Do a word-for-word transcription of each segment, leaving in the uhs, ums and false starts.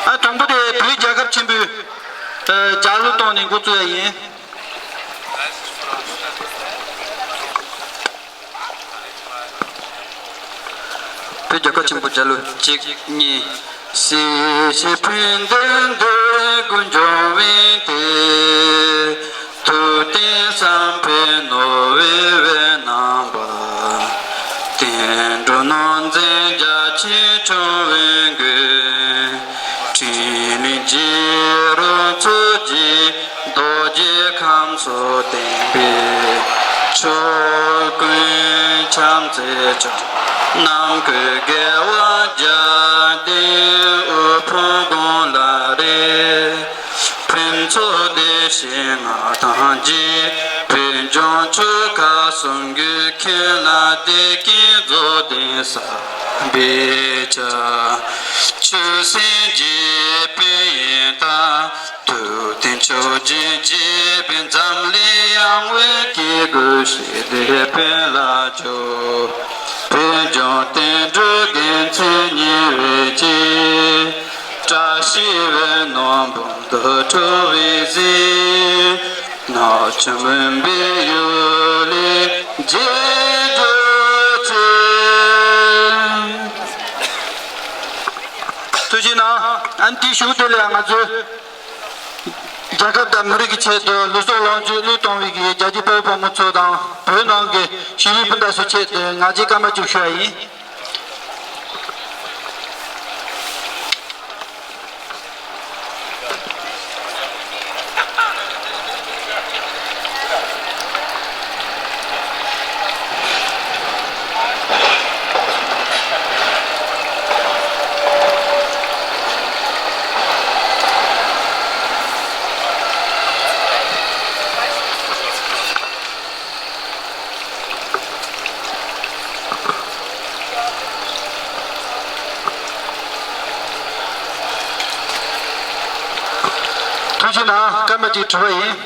ཨ་དང་པོ་དེ་བོད་རྒྱལ་ཁབ་ཆེན་པོའི་ཨ་རྒྱལ་གླུ་བཏང་ནས་འགོ་བཙུགས་ཡ་ཡིན། བོད་རྒྱལ་ཁབ་ཆེན་པོའི་རྒྱལ་གླུ་གཅིག་གཉིས། སྲིད་ཞིའི་ཕན་བདེའི་འདོད་དགུ་འབྱུང་བའི་དེ། ཐུབ་བསྟན་བསམ་འཕེལ་ནོར་བུའི་འོད་སྣང་འབར། བསྟན་འགྲོ་ནང་འཛིན་རྒྱ་ཆེན་འཁྲུངས་པའི་མགོན། འཕྲིན་ལས་རྒྱལ་རོ་མཚོ་རྒྱལ། རྡོ་རྗེ་ཁམས་སོགས་བསྟན་པའི་ཕྱོགས། ཀུན་ཁྱབ་མཛད་བྱ་ནམ་མཁའི་རྒྱལ་བ་རྒྱལ་བསྟན་དབུ་འཕང་དགུང་ལ་རེག། ཕུན་ཚོགས་བདེ་གཤེགས་མངའ་ཐང་རྒྱས། བོད་ལྗོངས་ཆོལ་ཁ་གསུམ་གྱི་ཁྱོན་ལ་བདེ་སྐྱིད་རྫོགས་ལྡན་གསར་པའི་ཆར། ཆོས་སྲིད་ཀྱི་དཔལ་ཡོན་དང་། ཐུབ་བསྟན་ཆོས་བརྒྱུད་འབྱེད་པའི་འཛམ་གླིང་ཡངས་པའི་སྐྱེ་དགུའི་ཞི་བདེའི་དཔལ་ལ་སྤྱོད། བོད་ལྗོངས་བསྟན་འགྲོའི་དགེ་མཚན་ཉེ་བའི་ཆེད། བཀྲ་ཤིས་པའི་སྣང་བུམ་དུ་འཁྲུངས་པའི་གཟིགས། ནག་ཆུ་མུན་པའི་ཡུལ་ལས་མཇལ་རྒྱུར་བྱོན། ཐུགས་རྗེ་གནང་། ཨ་ནི་དེའི་གཞུག་དེ་ལ་ང་ཚོས་རྒྱལ་ཁབ་དང་མི་རིགས་ཀྱི་ཆེད་དུ་ལུས་སྲོག་ལོངས་སྤྱོད་བློས་གཏོང་བའི་གི་རྒྱ་ཆེའི་དཔའ་བོ་དཔའ་མོ་ཚོ་དང་བོད་ནང་གི་ཞི་བའི་སྤུན་ཟླ་ཚོའི་ཆེད་དུ་ང་རྒྱལ་སྐར་མ་གཅིག་ཞུ་བ་ཡིན། ཐུགས་རྗེ་གནང་། སྐར་མ་གཅིག་དྲི་བ་ཡིན།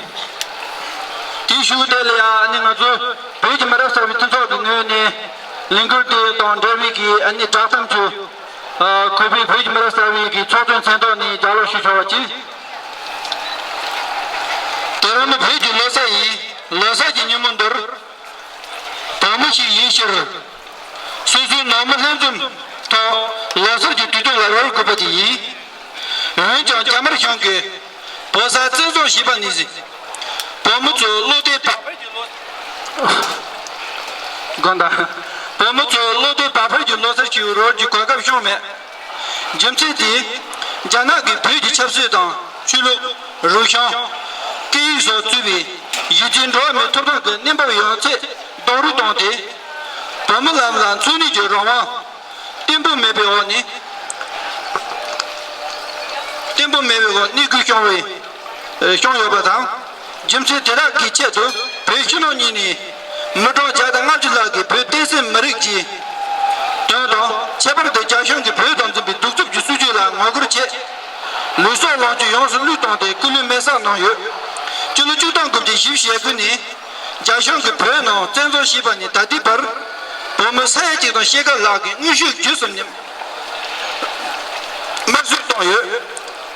དེའི་གཞུག་དེ་ལ་ཡང་ཨ་ནི་ང་ཚོ་བོད་ཀྱི་མི་རབས་གསར་པའི་མཐུན་ཚོགས་ཀྱི་ངོས་ནས་ལས་འགུལ་དེ་དང་འབྲེལ་བའི་གི་ཨ་ནི་བསྒྲགས་གཏམ་ཚོ། ཨ་གུས་པས་བོད་ཀྱི་མི་རབས་གསར་པའི་གི་ཚོགས་གཙོའི་མཚན་ཐོག་ནས་ལྗགས་ཀློག་ཞུ་ཆོག་པ་ཅིག་དེ་རིང་ནི་བོད་ཀྱི་ལོ་གསར་ཡིན། ལོ་གསར་གྱི་ཉིན་མོ་འདིར། བོད་མི་ཞིག་ཡིན་ཕྱིར། སོ་སོའི་ནང་མི་ལྷན་འཛོམས་ཐོག་ལོ་གསར་གྱི་དུས་སྟོན་ལ་རོལ་དགོས་པ་དེ་ཡིན། འོན་ཀྱང་རྒྱ་དམར་གཞུང་གིས་བོད་ས་བཙན་བཟུང་བྱས་པ་ནས་བཟུང་། བོད་མི་ཚོ་བློ་བདེ་བག་ཕེབས་ཀྱི་ལོ། དགོངས་དག་བོད་མི་ཚོ་བློ་བདེ་བག་ཕེབས་ཀྱི་ལོ་གསར་ཞིག་རོལ་རྒྱུའི་གོ་སྐབས་བྱུང་མེད། རྒྱུ་མཚན་དེ། རྒྱ་ནག་གིས་བོད་ཀྱི་ཆབ་སྲིད་དང་ཆོས་ལུགས། རིག་གཞུང་། སྐད་ཡིག་སོགས་གཙོས་པའི་གཞི་རྩའི་འགྲོ་བ་མིའི་ཐོབ་ཐང་གི་གནས་བབ་ཡོད་ཚད་རྡོག་རོལ་བཏང་སྟེ། བོད་མི་རྣམས་ལ་འཚོ་གནས་ཀྱི་རང་དབང་བརྟན་པོ་མེད་པའི་འོག་ནས། བརྟན་པོ་མེད་པའི་འོག་གནས་སྐབས་བྱུང་བའི། བྱུང་ཡོད་པ་དང་། རྒྱུ་མཚན་དེ་དག་གི་ཆེད་དུ་བོད་ཕྱི་ནང་གཉིས་ནས་མི་གྲངས་བརྒྱ་དང་ལྔ་བཅུ་ལྷག་གིས་བོད་བསྟན་སྲིད་མི་རིགས་ཀྱི་དོན་དང་། ཁྱད་པར་དུ་རྒྱ་གཞུང་གིས་བོད་དང་འཛིན་པའི་གདུག་རྩུབ་ཀྱི་སྲིད་བྱུས་ལ་ངོ་རྒོལ་ཆེད། ལུས་སྲོག་ལོངས་སྤྱོད་ཡོངས་སུ་བློས་བཏང་སྟེ་སྐུ་ལུས་མེར་སྲེག་གནང་ཡོད། སྤྱི་ལོ་བཅུ་སྟོང་དགུ་བརྒྱ་བཞི་བཅུ་ཞེ་དགུ་ནས་རྒྱ་གཞུང་གིས་བོད་ནང་བཙན་འཛུལ་བྱས་པ་ནས་ད་ལྟའི་བར། བོད་མི་ས་ཡ་གཅིག་དང་ཕྱེད་ཀ་ལྷག་གི་དངོས་ཤུགས་བརྒྱུད་གསུམ་ནས་དམར་གསོད་བཏང་ཡོད།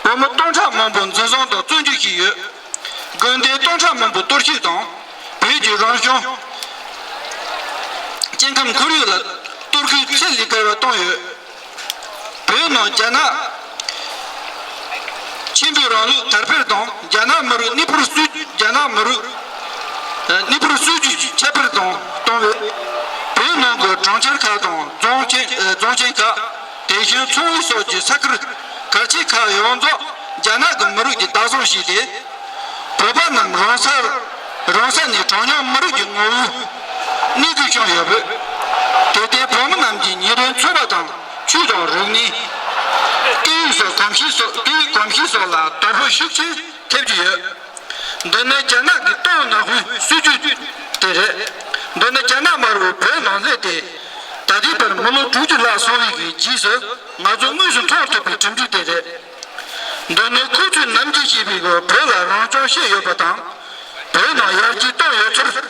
བོད་མི་སྟོང་ཕྲག་མང་པོ་འཛིན་བཟུང་དང་བཙོན་འཇུག་བྱས་ཡོད། དགོན་སྡེ་སྟོང་ཕྲག་མང་པོ་གཏོར་བཤིག་དང་། བོད་ཀྱི་རང་བྱུང་སྐྱེ་ཁམས་ཁོར་ཡུག་ལ་གཏོར་སྐྱོན་ཚད་ལས་བརྒལ་བ་བཏང་ཡོད། བོད་ནང་རྒྱ་ནག་ཆེན་པོའི་རིང་ལུགས་དར་འཕེལ་དང་། རྒྱ་ནག་མི་རིགས་གནས་སྤོར་སྲིད། རྒྱ་ནག་མི་རིགས་གནས་སྤོར་སྲིད་ཇུས་ཁྱབ་སྤེལ་དང་གཏོང་བས། བོད་ནང་གི་གྲོང་ཁྱེར་ཁག་དང་རྫོང་ཆེན། རྫོང་ཆེན་ཁག་དེ་བཞིན་ཚོང་ལས་སོགས་ཀྱི་ས་ཁུལ་གལ་ཆེ་ཁག་ཡོངས་རྫོགས་རྒྱ་ནག་གི་མི་རིགས་ཀྱིས་བདག་བཟུང་བྱས་ཏེ། བོད་པ་རྣམས་རང་ས་རང་ས་ནས་གྲངས་ཉུང་མི་རིགས་ཀྱི་ངོ་བོའི་གནས་སྐབས་བྱུང་ཡོད་པས། དེར་བརྟེན་བོད་མི་རྣམས་ཀྱི་ཉིན་རེའི་འཚོ་བ་དང་། ཆོས་དང་རིག་གནས། སྐད་ཡིག་སོགས་གོམས་གཤིས་སོགས། སྐད་ཡིག་གོམས་གཤིས་སོགས་ལ་དོ་ཕོག་ཤུགས་ཆེ་ཐེབས་ཀྱི་ཡོད། འདི་ནི་རྒྱ་ནག་གི་ཏོག་ནག་པོའི་སྲིད་ཇུས་དེ་རེད། འདི་ནི་རྒྱ་ནག་དམར་པོའི་བོད་ནང་སླེབས་ཏེ། ད་ལྟའི་བར་མི་ལོ་དྲུག་ཅུ་ལྷག་སོང་བའི་གི་རྗེས་སུ་ང་ཚོ་དངོས་སུ་མཐོང་ཐུབ་པའི་གྲུབ་འབྲས་དེ་རེད། འདི་ནི་ཁོ་ཚོས་ནམ་རྒྱུན་བཤད་པའི་གི་བོད་ལ་རང་སྐྱོང་བཤད་ཡོད་པ་དང་། བོད་ནང་ཡར་རྒྱས་བཏང་ཡོད་ཚུལ། གསལ་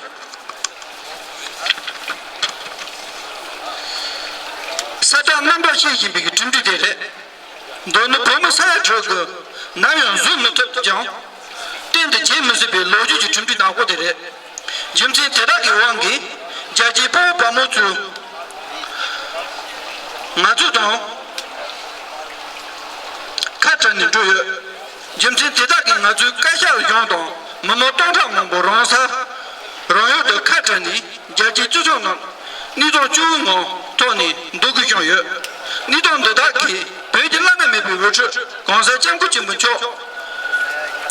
བསྒྲགས་རྣམ་པར་བཤད་བཞིན་པའི་གི་གྲུབ་འབྲས་དེ་རེད། མདོར་ན་བོད་མི་ས་ཡ་དྲུག་གིས་ནམ་ཡང་བཟོད་མི་ཐུབ་ཀྱང་། གཏན་དུ་བརྗེད་མི་སྲིད་པའི་ལོ་རྒྱུས་ཀྱི་གྲུབ་འབྲས་ནག་པོ་དེ་རེད། རྒྱུ་མཚན་དེ་དག་གི་དབང་གིས་རྒྱལ་གཅེས་དཔའ་བོ་དཔའ་མོ་ཚོས་ང་ཚོ་དང་ཁ་བྲལ་ནས་འགྲོ་ཡོད། རྒྱུ་མཚན་དེ་དག་གིས་ང་ཚོའི་བཀའ་ཤག་གཞུང་དང་མི་མང་སྟོང་ཕྲག་མང་པོ་རང་ས་རང་ཡུལ་དུ་ཁ་བྲལ་ནས། རྒྱལ་སྤྱིའི་སྤྱི་ཚོགས་ནང་གནས་སྟངས་སྐྱོ་བོའི་ངང་ཐོག་ནས་འདུག་དགོས་བྱུང་ཡོད། གནས་སྟངས་འདི་དག་གིས་བོད་ཀྱི་བླ་ན་མེད་པའི་དབུ་ཁྲིད་༸གོང་ས་༸སྐྱབས་མགོན་ཆེན་པོ་མཆོག་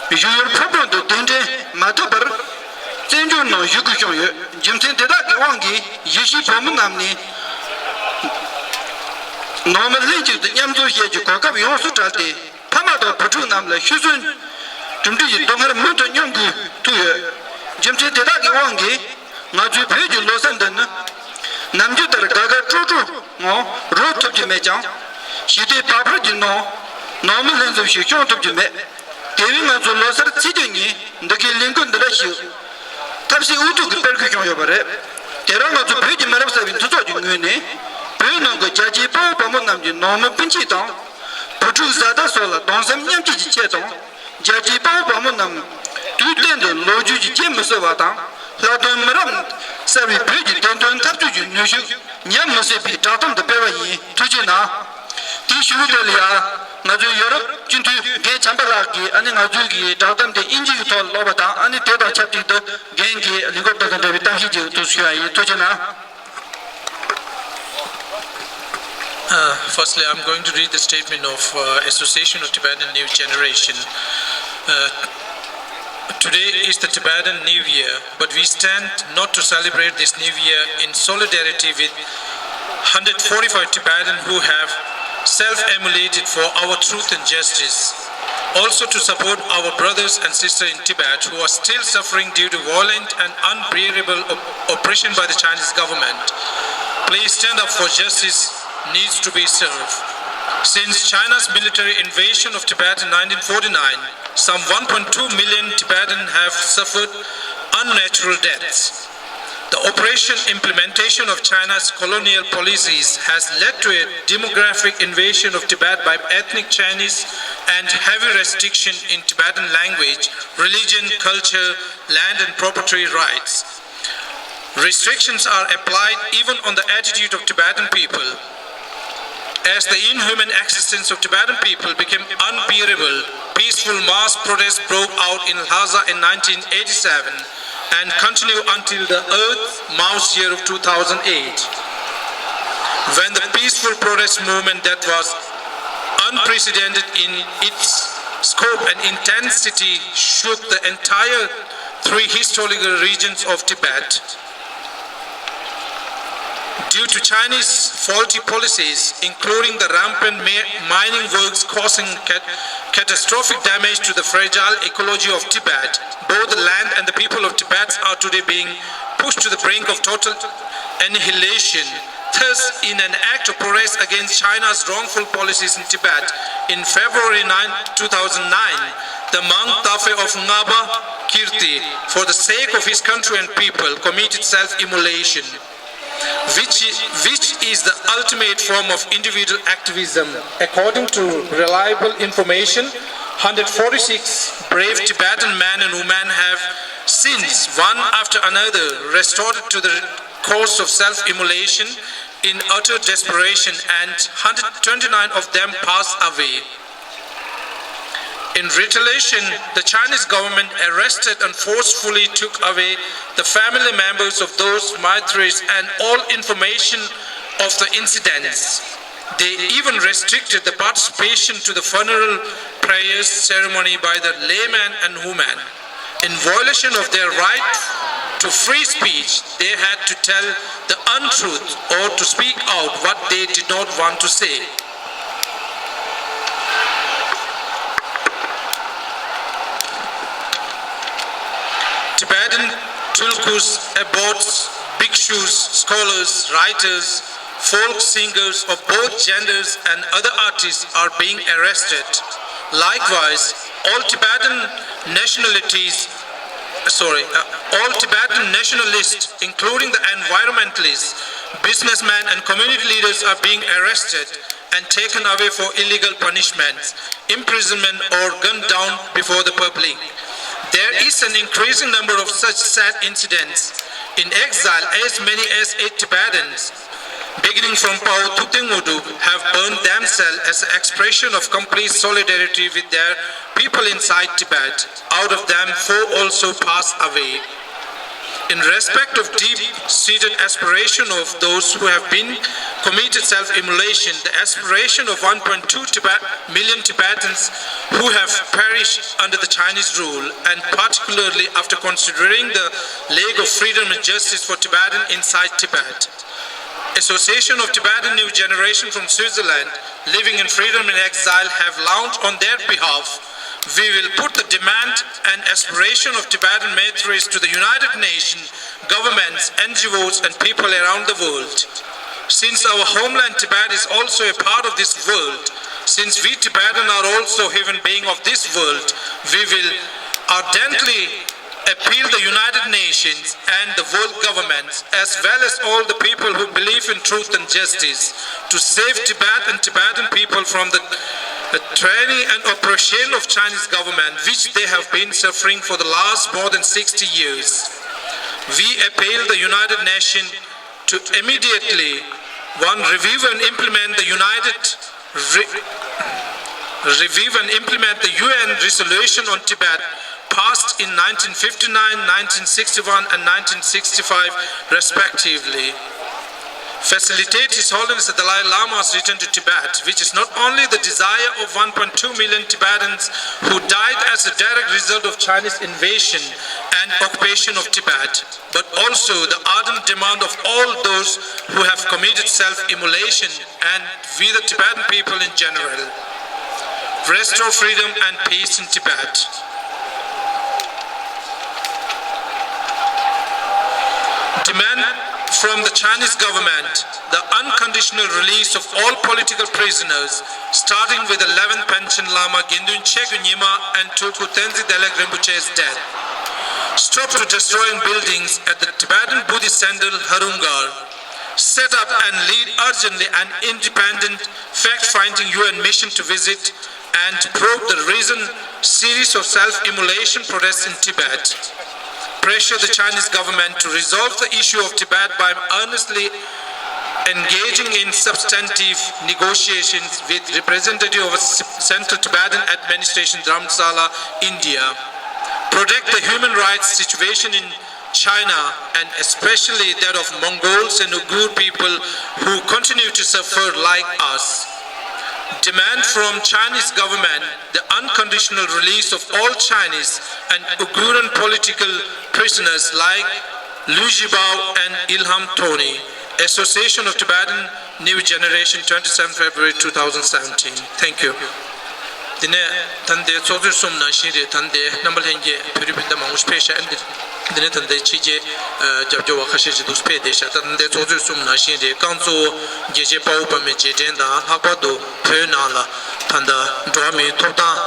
བཞུགས་ཡུལ་ཕུར་བུ་དུ་གདན་འདྲེན་མ་ཐུབ་པར་བཙན་བྱོལ་ནང་བཞུགས་དགོས་བྱུང་ཡོད། རྒྱུ་མཚན་དེ་དག་གི་དབང་གིས་གཞིས་བྱེས་བོད་མི་རྣམས་ནས་ནང་མི་ལྷན་ཅིག་ཏུ་མཉམ་འཛོམས་བྱེད་ཀྱི་གོ་སྐབས་ཡོངས་སུ་བྲལ་ཏེ། ཕ་མ་དང་བུ་ཕྲུག་རྣམས་ལ་ཤི་གསོན་གྲུབ་འབྲས་ཀྱི་སྡུག་བསྔལ་མུ་མཐུད་མྱོང་དགོས་ཐུག་ཡོད། རྒྱུ་མཚན་དེ་དག་གི་དབང་གིས་ང་ཚོའི་བོད་ཀྱི་ལོ་གསར་འདི་ནི་ནམ་རྒྱུན་ལྟར་དགའ་དགའ་སྤྲོ་སྤྲོའི་ངང་རོལ་ཐུབ་ཀྱི་མེད་ཀྱང་། ཞི་བདེ་བག་ཕེབས་ཀྱི་ངང་ནང་མི་ལྷན་འཛོམས་ཤིག་སྐྱོང་ཐུབ་ཀྱི་མེད། དེ་བས་ང་ཚོ་ལོ་གསར་ཚེས་བཅུ་ཉིན་འདི་གའི་ལས་འགུལ་འདི་འདྲ་ཞིག་ཐབས་ཤེས་འུ་ཐུག་གིས་སྤེལ་དགོས་བྱུང་ཡོད་པ་རེད། དེ་རིང་ང་ཚོ་བོད་ཀྱི་མི་རབས་གསར་པའི་འཐུས་ཚོགས་ཀྱི་ངོས་ནས། བོད་ནང་གི་རྒྱལ་གཅེས་དཔའ་བོ་དཔའ་མོ་རྣམས་ཀྱི་ནང་མི་སྤུན་མཆེད་དང་། བུ་ཕྲུག་བཟའ་ཟླ་སོགས་ལ་གདུང་སེམས་མཉམ་སྐྱེད་ཀྱི་ཆེད་དང་། རྒྱལ་གཅེས་དཔའ་བོ་དཔའ་མོ་རྣམས་དུས་གཏན་དུ་ལོ་རྒྱུས་ཀྱིས་བརྗེད་མི་སྲིད་པ་དང་། ལྷག་དོན་མི་རབས་གསར་བའི་བོད་ཀྱི་བདེན་དོན་འཐབ་རྩོད་ཀྱི་ནུས་ཤུགས་ཉམས་མི་སྲིད་པའི་བསྒྲགས་གཏམ་དུ་སྤེལ་བ་ཡིན། ཐུགས་རྗེ་གནང་། དེའི་གཞུག་གུ་དེ་ལ་ཡང་ང་ཚོའི་ཡོ་རོབ་སྤྱི་འཐུས་རྒན་བྱམས་པ་ལགས་ཀྱིས་ཨ་ནི་ང་ཚོའི་གི་བསྒྲགས་གཏམ་དེ་དབྱིན་ཇི་གི་ཐོག་ཀློག་པ་དང་། ཨ་ནི་དེ་དང་ཆབས་ཅིག་ཏུ་རྒན་གྱིས་ལས་འགུལ་སྤེལ་དང་འབྲེལ་བའི་གཏམ་བཤད་ཅིག་ཏུ་ཞུ་བ་ཡིན། ཐུགས་རྗེ་གནང་། Uh, firstly, I'm going to read the statement of uh, Association of Tibetan New Generation. Uh, Today is the Tibetan New Year, but we stand not to celebrate this New Year in solidarity with one hundred forty-five Tibetans who have self-immolated for our truth and justice. Also to support our brothers and sisters in Tibet who are still suffering due to violent and unbearable op- oppression by the Chinese government. Please stand up for justice needs to be served. Since China's military invasion of Tibet in nineteen forty-nine, some one point two million Tibetans have suffered unnatural deaths. The oppression implementation of China's colonial policies has led to a demographic invasion of Tibet by ethnic Chinese and heavy restriction in Tibetan language, religion, culture, land and property rights. Restrictions are applied even on the attitude of Tibetan people. As the inhuman existence of Tibetan people became unbearable, peaceful mass protests broke out in Lhasa in nineteen eighty-seven and continued until the Earth Mouse year of two thousand eight, when the peaceful protest movement that was unprecedented in its scope and intensity shook the entire three historical regions of Tibet. Due to Chinese faulty policies, including the rampant ma- mining works causing cat- catastrophic damage to the fragile ecology of Tibet, both the land and the people of Tibet are today being pushed to the brink of total annihilation. Thus, in an act of protest against China's wrongful policies in Tibet, in February nine, two thousand nine, the monk Tafe of Ngaba Kirti, for the sake of his country and people, committed self-immolation, which, which is the ultimate form of individual activism. According to reliable information, one hundred forty-six brave Tibetan men and women have since, one after another, resorted to the course of self-immolation in utter desperation, and one hundred twenty-nine of them passed away. In retaliation, the Chinese government arrested and forcefully took away the family members of those martyrs and all information of the incidents. They even restricted the participation to the funeral prayers ceremony by the laymen and women. In violation of their right to free speech, they had to tell the untruth or to speak out what they did not want to say. Tibetan tulkus, abbots, bhikshus, scholars, writers, folk singers of both genders and other artists are being arrested. Likewise, all Tibetan nationalities, sorry, uh, all Tibetan nationalists, including the environmentalists, businessmen and community leaders are being arrested and taken away for illegal punishments, imprisonment, or gunned down before the public. There is an increasing number of such sad incidents. In exile, as many as eight Tibetans, beginning from Pawo Thubten Ngodrup, have burned themselves as an expression of complete solidarity with their people inside Tibet. Out of them, four also passed away. In respect of deep-seated aspiration of those who have been committed self-immolation, the aspiration of one point two Tibet, million Tibetans who have perished under the Chinese rule, and particularly after considering the lack of freedom and justice for Tibetan inside Tibet. Association of Tibetan New Generation from Switzerland, living in freedom in exile, have launched on their behalf. We will put the demand and aspiration of Tibetan Maitris to the United Nations, governments, N G Os, and people around the world. Since our homeland Tibet is also a part of this world, since we Tibetan are also human being of this world, we will ardently appeal the United Nations and the world governments, as well as all the people who believe in truth and justice, to save Tibet and Tibetan people from the, the tyranny and oppression of Chinese government, which they have been suffering for the last more than sixty years. We appeal the United Nations to immediately, one, review and implement the United Re- review and implement the U N resolution on Tibet passed in nineteen fifty-nine, nineteen sixty-one, and nineteen sixty-five, respectively. Facilitate His Holiness the Dalai Lama's return to Tibet, which is not only the desire of one point two million Tibetans who died as a direct result of Chinese invasion and occupation of Tibet, but also the ardent demand of all those who have committed self-immolation and we the Tibetan people in general. Restore freedom and peace in Tibet. Demand from the Chinese government the unconditional release of all political prisoners, starting with eleventh Panchen Lama Gyendun Chekyu Nyima and Tulku Tenzin Delek Rinpoche's death. Stop to destroying buildings at the Tibetan Buddhist Center Harungar. Set up and lead urgently an independent fact-finding U N mission to visit and probe the recent series of self-immolation protests in Tibet. Pressure the Chinese government to resolve the issue of Tibet by earnestly engaging in substantive negotiations with representative of Central Tibetan Administration, Dharamsala, India. Protect the human rights situation in China, and especially that of Mongols and Uyghur people who continue to suffer like us. Demand from Chinese government the unconditional release of all Chinese and Uyghur political prisoners like Liu Xiaobo and Ilham Tony. Association of Tibetan New Generation, twenty-seven February two thousand seventeen. Thank you. དེ་ནས་ད་ལྟའི་ཚོགས་གཙོས་གསུངས་ནང་བཞིན་རེད། ད་ལྟའི་རྣམ་པ་ལྷན་རྒྱས་བོད་རིགས་སྤུན་ཟླ་མང་པོ་ཞིག་ཕེབས་ཤག་འདི་ནས་ད་ལྟའི་ཕྱི་རྒྱལ་རྒྱབ་སྐྱོར་བ་ཁ་ཤས་ཅིག་འདུག་ཕེབས་བསྡད་ཤག་ད་ལྟའི་ཚོགས་གཙོས་གསུངས་ནང་བཞིན་རེད། རྐང་གཙོ་བོ་རྒྱལ་གཅེས་དཔའ་བོ་དཔའ་མོའི་རྗེས་དྲན་དང་། ལྷག་པར་དུ་བོད་ནང་ལ་ད་ལྟ་འགྲོ་བ་མིའི་ཐོབ་ཐང་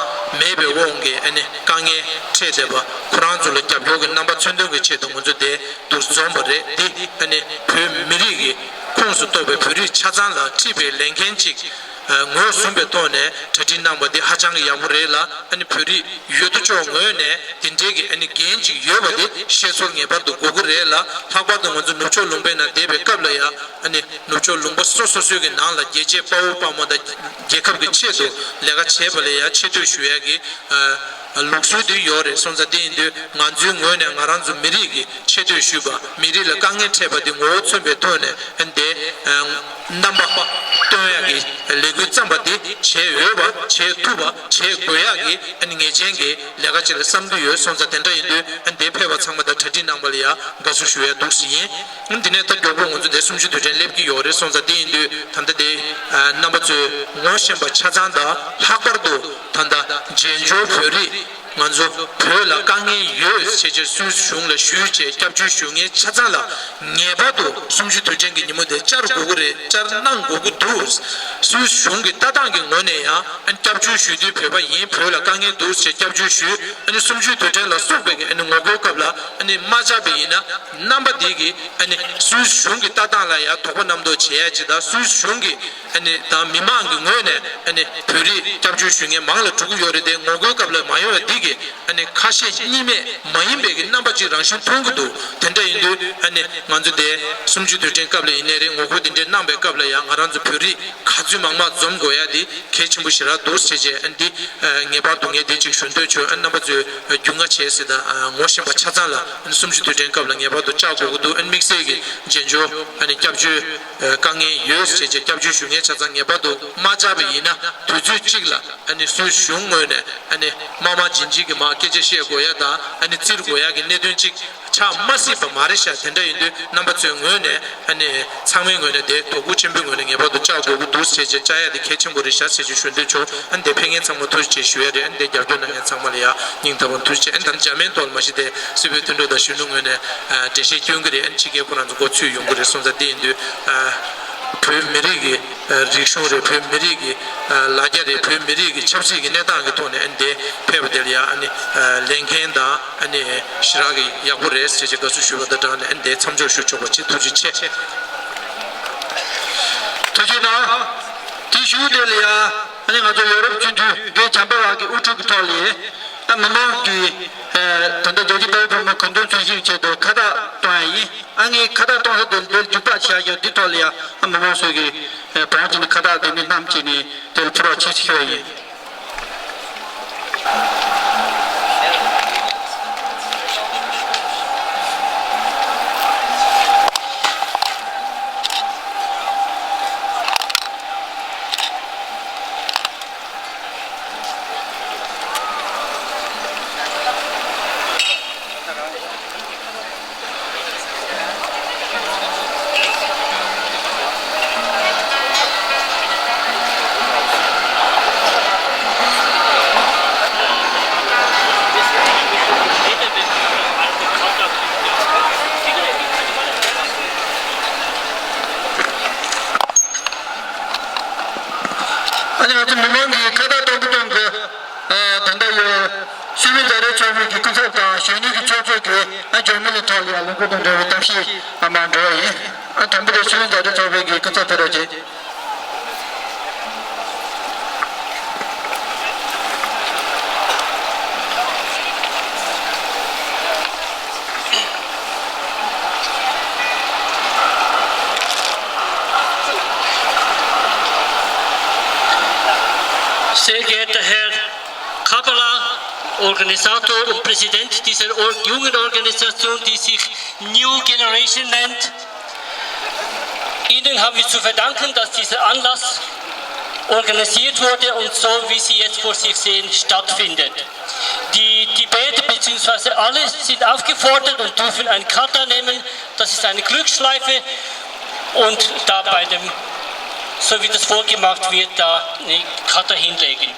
མེད་པའི་དབང་གིས་ཨ་ནི་དཀའ་ངལ་འཕྲད་བསྡད་པ་ཁོ་རང་ཚོ་ལ་རྒྱབ་སྐྱོར་གྱི་རྣམ་པ་མཚོན་དོན་གྱི་ཆེད་དུ་ང་ཚོ་དེ་འདུར་འཛོམས་པ་རེད། འདི་ཨ་ནི་བོད་མི་རིགས་ཀྱི་ཁོངས་སུ་གཏོགས་པའི་བོད་རིགས་ཆ་ཚང་ལ་འཁྲི་བའི་ལས་འགན་ཅིག་ངོས་བཟུང་བའི་ཐོག་ནས་གྲ་སྒྲིག་གནང་པ་འདི་ཧ་ཅང་གི་ཡག་པོ་རེད་ལ། ཨ་ནི་བོད་རིགས་ཡུལ་དུ་ཕྱོགས་ངོས་ནས་དེ་འདྲའི་གི་ཨ་ནི་འགན་ཅིག་ཡོད་པ་དེ་ཤེས་ཚོར་ངེས་པར་དུ་དགོས་ཀྱི་རེད་ལ། ལྷག་པར་དུ་ང་ཚོ་ནུབ་ཕྱོགས་ལུང་པའི་ནང་བསྡད་པའི་སྐབས་ལ་ཡང་ཨ་ནི་ནུབ་ཕྱོགས་ལུང་པ་སོ་སོ་སོའི་གི་ནང་ལ་རྒྱལ་གཅེས་དཔའ་བོ་དཔའ་མོ་དང་རྒྱལ་ཁབ་ཀྱི་ཆེད་དུ་ལས་ཀ་བྱས་པ་ལ་ཡང་ཆེ་བསྟོད་ཞུ་ཡ་གི་ལུགས་སྲོལ་དེ་ཡོད་རེད། སོང་ཙང་དེ་ཡིན་དུས་ང་ཚོའི་ངོས་ནས་ང་རང་ཚོ་མི་རིགས་ཀྱི་ཆེ་བསྟོད་ཞུས་པ། མི་རིགས་ལ་དཀའ་ངལ་འཕྲད་པ་དེ་ངོ་བོ་མཚོན་པའི་ཐོག་ནས་ཨ་ནི་དེ་རྣམ་པ་སྟོན་ཡག་གི་ལས་འགུལ་བརྩམས་པ་དེ་བྱེད་འོས་པ། བྱེད་ཐུབ་པ། བྱེད་དགོས་ཡག་གི་ཨ་ནི་ངེས་ཅན་གྱི་ལས་ཀ་ཅིག་ལ་བསམ་གྱི་ཡོད། སོང་ཙང་དེ་འདྲ་ཡིན་དུས་ཨ་ནི་དེ་ཕེབས་པ་ཚང་མ་དང་གྲ་སྒྲིག་གནང་པ་ལ་ཡང་དགའ་བསུ་ཞུ་ཡ་འདུག་ཟེར་ཡིན། འདི་ནས་ད་མགྱོགས་པོ་ང་ཚོ་འདས་གསུམ་བཅུའི་དུས་དྲན་སླེབས་ཀྱི་ཡོད་རེད། སོང་ཙང་དེ་ཡིན་དུས་ད་ལྟ་དེ་རྣམ་པ་ཚོས་ངོ་ཤེས་པ་ཆ་ཚང་དང་། ལྷག་པར་དུ་ད་ལྟ་རྗེས་འཇུག་བོད་རིགས་ ང་ཚོ་བོད་ལ་དཀའ་ངལ་ཡོད་ཟེར་བྱས་སུད་སི་གཞུང་ལ་ཞུས་བྱས་སྐྱབས་བཅོལ་ཞུ་མཁན་ཆ་ཚང་ལ་ངེས་པར་དུ་གསུམ་བཅུའི་དུས་དྲན་གྱི་ཉིན་མོ་དེ་བཅར་དགོས་ཀྱི་རེད། བཅར་གནང་དགོས་ཀྱི་འདུག་སུད་སི་གཞུང་གི་ལྟ་སྟངས་ཀྱི་ངོས་ནས་ཡང་ཨ་ནི་སྐྱབས་བཅོལ་ཞུ་དུས་བོད་པ་ཡིན། བོད་ལ་དཀའ་ངལ་འདུག་ཟེར་སྐྱབས་བཅོལ་ཞུས། ཨ་ནི་གསུམ་བཅུའི་དུས་དྲན་ལ་སོགས་པའི་ཨ་ནི་ངོ་རྒོལ་སྐབས་ལ་ཨ་ནི་མ་བཅར་བ་ཡིན་ན། རྣམ་པ་འདི་གིས་ཨ་ནི་སུད་སི་གཞུང་གི་ལྟ་སྟངས་ལ་ཡང་དོགས་པ་རྣམ་རྟོག་བྱེད་ཡ་ཅིག་དང་། སུད་སི་གཞུང་གིས་ཨ་ནི་དང་མི་མང་གི་ངོས་ནས་ཨ་ནི་བོད་རིགས་སྐྱབས་བཅོལ་ཞུ་མཁན་མང་ལ་འགྲོ་གི་ཡོད་རེད་དེ། ངོ་རྒོལ་སྐབས་ལ་མ་ཡོང་བ་འདི་གིས་ཨ་ནི་ཁ་ཞེ་གཉིས་མེད་མ་ཡིན་པའི་གི་རྣམ་པ་ཅིག་རང་བཞིན་མཐོང་གི་འདུག་དེ་འདྲ་ཡིན་དུས་ཨ་ནི་ང་ཚོ་དེ་གསུམ་བཅུའི་དུས་དྲན་སྐབས་ལ་ཡིན་ནའི་རེད། ངོ་རྒོལ་དེ་འདྲའི་གནང་པའི་སྐབས་ལ་ཡང་ང་རང་ཚོ་བོད་རིགས་ག་ཚོད་མང་མང་འཛོམས་དགོས་ཡ་དེ་གལ་ཆེན་པོ་ཞེ་དྲག་འདུག་ཟེར་བྱས། ཨ་ནི་འདི་ངེས་པར་དུ་ངས་དེ་གཅིག་ཞུ་འདོད་བྱུང་། ཨ་ནི་རྣམ་པ་ཚོས་རྒྱུས་མངའ་བྱས་ཟེར་དང་ངོ་ཤེས་པ་ཆ་ཚང་ལ་ཨ་ནི་གསུམ་བཅུའི་དུས་དྲན་སྐབས་ལ་ངེས་པར་དུ་བཅར་དགོས་ཀྱི་འདུག་ཨ་ནི་དམིགས་བསལ་གྱི་རྗེས་འཇུག་ཨ་ནི་སྐྱབས་བཅོལ་དཀའ་ངལ་ཡོད་ཟེར་བྱས་སྐྱབས་བཅོལ་ཞུ་མཁན་ཆ་ཚང་ངེས་པར་དུ་མ་བཅར་བ་ཡིན་ན། དུས་ཚོད་གཅིག་ལ་ཨ་ནི་སུད་སི་གཞུང་ངོས་ནས་ཨ་ནི་དམག་དམག་ཇི་ལྕི་གི་མར་སྐད་ཆ་བཤད་དགོས་ཡ་དང་ཨ་ནི་བཙིར་དགོས་ཡ་གི་གནད་དོན་གཅིག་ཆགས་མ་སྲིད་པ་མ་རེད་ཤག་དེ་འདྲ་ཡིན་དུས་རྣམ་པ་ཚོའི་ངོས་ནས་ཨ་ནི་ཚང་མའི་ངོས་ནས་དེ་དོ་ཁུར་ཆེན་པོའི་ངོས་ནས་ངེས་པར་དུ་བཅར་དགོས་ཀྱི་འདུག་ཟེར་བྱས་བཅར་ཡ་དེ་གལ་ཆེན་པོ་རེད་ཤག་ཟེར་བྱས་ཞུ་འདོད་བྱུང་། ཨ་ནི་དེ་ཕེབས་མཁན་ཚང་མ་ཐུགས་རྗེ་ཆེ་ཞུ་ཡ་རེད། ཨ་ནི་དེ་རྒྱབ་སྐྱོར་གནང་མཁན་ཚང་མ་ལ་ཡང་སྙིང་ཐག་པ་ནས་ཐུགས་རྗེ་ཆེ། ཨ་ནི་ད་ནི་འཇར་མན་ཐོག་ལ་མ་གཞི་དེ་སུད་བོད་མཐུན་གྲོགས་དང་གཞོན་ནུ་ངོས་ནས་ཨ་འགྲེལ་བཤད་སྐྱོན་གྱི་རེད། ཨ་ནི་ཕྱི་རྒྱལ་ཁོ་རང་ཚོ་མགོ་ཚོས་ཡོང་གི་རེད་སོང་ཙང་། དེ་ཡིན་དུས་ཨ་བོད་མི་རིགས་ཀྱི་རིག་གཞུང་རེད། བོད་མི་རིགས་ཀྱི་ལ་རྒྱ་རེད། བོད་མི་རིགས་ཀྱི་ཆབ་སྲིད་ཀྱི་གནས་སྟངས་ཀྱི་ཐོག་ནས་ཨ་ནི་དེ་ཕེབས་པ་དེ་ལ་ཡང་ཨ་ནི་ལས་འགན་དང་ཨ་ནི་ཞེ་དྲག་གི་ཡག་པོ་རེད་ཟེར་བྱས་དགའ་བསུ་ཞུས་པ་དང་སྦྲགས་ནས་ཨ་ནི་དེ་མཚམས་འཇོག་ཞུ་ཆོག་པ་བྱེད། ཐུགས་རྗེ་ཆེ། ཐུགས་རྗེ་གནང་། དེ་བཞུགས་དེ་ལ་ཡང་ཨ་ནི་ང་ཚོ་ཡོ་རོབ་སྤྱི་འཐུས་རྒན་བྱམས་པ་ལགས་ཀྱི་དབུ་ཁྲིད་ཀྱི་ཐོག་ལ་ཨ་མི་མང་གིས་ད་ལྟ་རྒྱལ་གཅེས་དཔའ་བོའི་བུ་མོ་གུང་སྟོན་ཚོགས་ཞུགས་ཆེད་དུ་ཁ་བཏགས་གཏོང་ཡ་ཡིན། ཨ་ངས་ཁ་བཏགས་གཏོང་ས་དེ་འདིར་འཇུག་པ་བྱས་ཡོད། འདི་ཐོག་ལ་ཡང་ཨ་མི་མང་སོགས་ཀྱིས་བང་བྱས་ནས་ཁ་བཏགས་འདི་ནས་བསྣམས་བྱས་ནས་དེར་ཕུལ་བ་བྱེད་ཞུ་བ་ཡིན། ཨ་ནི་ང་ཚོ་མི་མང་གིས་ཁ་བཏགས་གཏོང་གི་གཏོང་གི་ཨ་ད་ལྟ་ཡོད། སུད་བྷི་ཛ་དྲག་ཚོགས་པའི་གི་སྐུ་ཚབ་དང་གཞོན་ནུ་གི་ཚོགས་གཙོ་གིས་ཨ་འབྱོར་མེད་ལ་ཐོག་ལ་ཡང་ལས་འགུལ་དང་འབྲེལ་བའི་གཏམ་བཤད་ཨ་མར་འགྲོ་བ་ཡིན། ཨ་དང་པོ་དེ་སུད་བྷི་ཛ་དྲག་ཚོགས་པའི་གི་སྐུ་ཚབ་ཕེབས་རོགས་གྱིས། Sehr geehrter Herr Kapala, Organisator und Präsident dieser Or-, jungen Organisation, die sich New Generation nennt. Ihnen haben wir zu verdanken, dass dieser Anlass organisiert wurde und so, wie Sie jetzt vor sich sehen, stattfindet. Die Tibeter beziehungsweise alle sind aufgefordert und dürfen ein Kata nehmen. Das ist eine Glücksschleife und da bei dem, so wie das vorgemacht wird, da eine Kata hinlegen.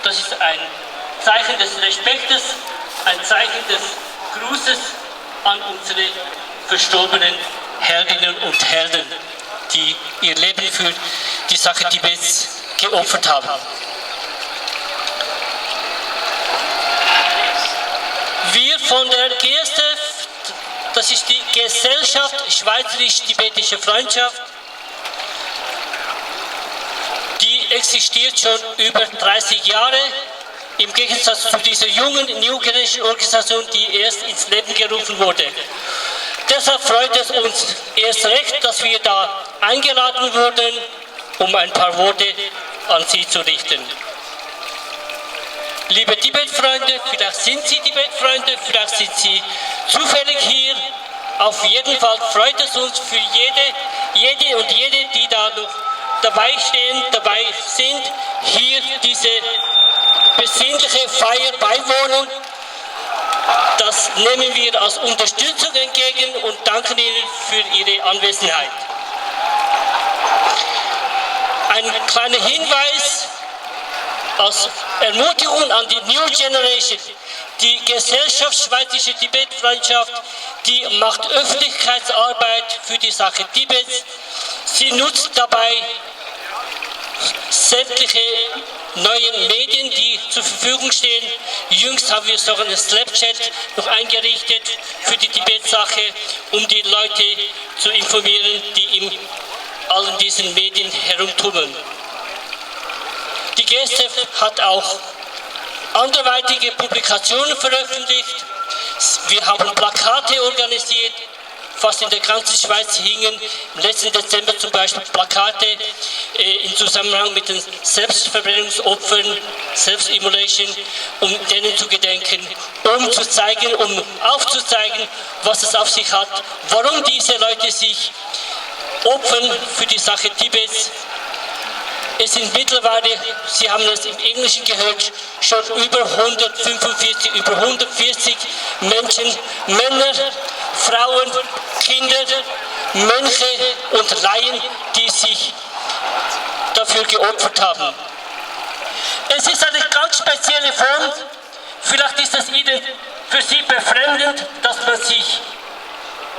Das ist ein Zeichen des Respektes, ein Zeichen des Grußes an unsere verstorbenen Heldinnen und Helden, die ihr Leben für die Sache Tibets geopfert haben. Wir von der G S F, das ist die Gesellschaft Schweizerisch-Tibetische Freundschaft, die existiert schon über dreißig Jahre, im Gegensatz zu dieser jungen New Generation Organisation, die erst ins Leben gerufen wurde. Deshalb freut es uns erst recht, dass wir da eingeladen wurden, um ein paar Worte an Sie zu richten. Liebe Tibet-Freunde, vielleicht sind Sie Tibet-Freunde, vielleicht sind Sie zufällig hier. Auf jeden Fall freut es uns für jede, jede und jede, die da noch dabei stehen, dabei sind, hier diese besinnliche Feier beiwohnen. Das nehmen wir als Unterstützung entgegen und danken Ihnen für Ihre Anwesenheit. Ein kleiner Hinweis. Als Ermutigung an die New Generation, die Gesellschaft Schweizerische Tibet-Freundschaft, die macht Öffentlichkeitsarbeit für die Sache Tibets. Sie nutzt dabei sämtliche neuen Medien, die zur Verfügung stehen. Jüngst haben wir sogar einen Snapchat noch eingerichtet für die Tibet-Sache, um die Leute zu informieren, die in allen diesen Medien herumtummeln. Die GESTEF hat auch anderweitige Publikationen veröffentlicht. Wir haben Plakate organisiert, fast in der ganzen Schweiz hingen im letzten Dezember zum Beispiel Plakate, äh, im Zusammenhang mit den Selbstverbrennungsopfern, Self-Immolation, um denen zu gedenken, um zu zeigen, um aufzuzeigen, was es auf sich hat, warum diese Leute sich opfern für die Sache Tibets. Es sind mittlerweile, Sie haben es im Englischen gehört, schon über hundertfünfundvierzig, über hundertvierzig Menschen, Männer, Frauen, Kinder, Mönche und Laien, die sich dafür geopfert haben. Es ist eine ganz spezielle Form. Vielleicht ist es Ihnen, für Sie befremdend, dass man sich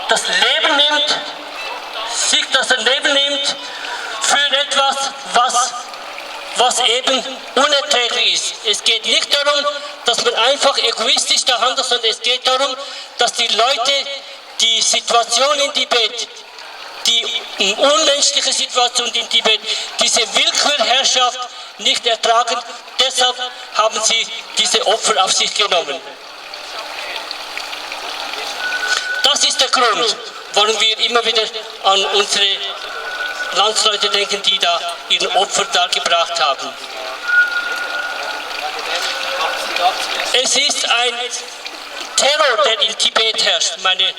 das Leben nimmt, sich das Leben nimmt für etwas, was, was eben unerträglich ist. Es geht nicht darum, dass man einfach egoistisch da handelt, sondern es geht darum, dass die Leute die Situation in Tibet, die unmenschliche Situation in Tibet, diese Willkürherrschaft nicht ertragen. Deshalb haben sie diese Opfer auf sich genommen. Das ist der Grund, warum wir immer wieder an unsere Landsleute denken, die da ihren Opfer dargebracht haben. Es ist ein Terror, der in Tibet herrscht, meine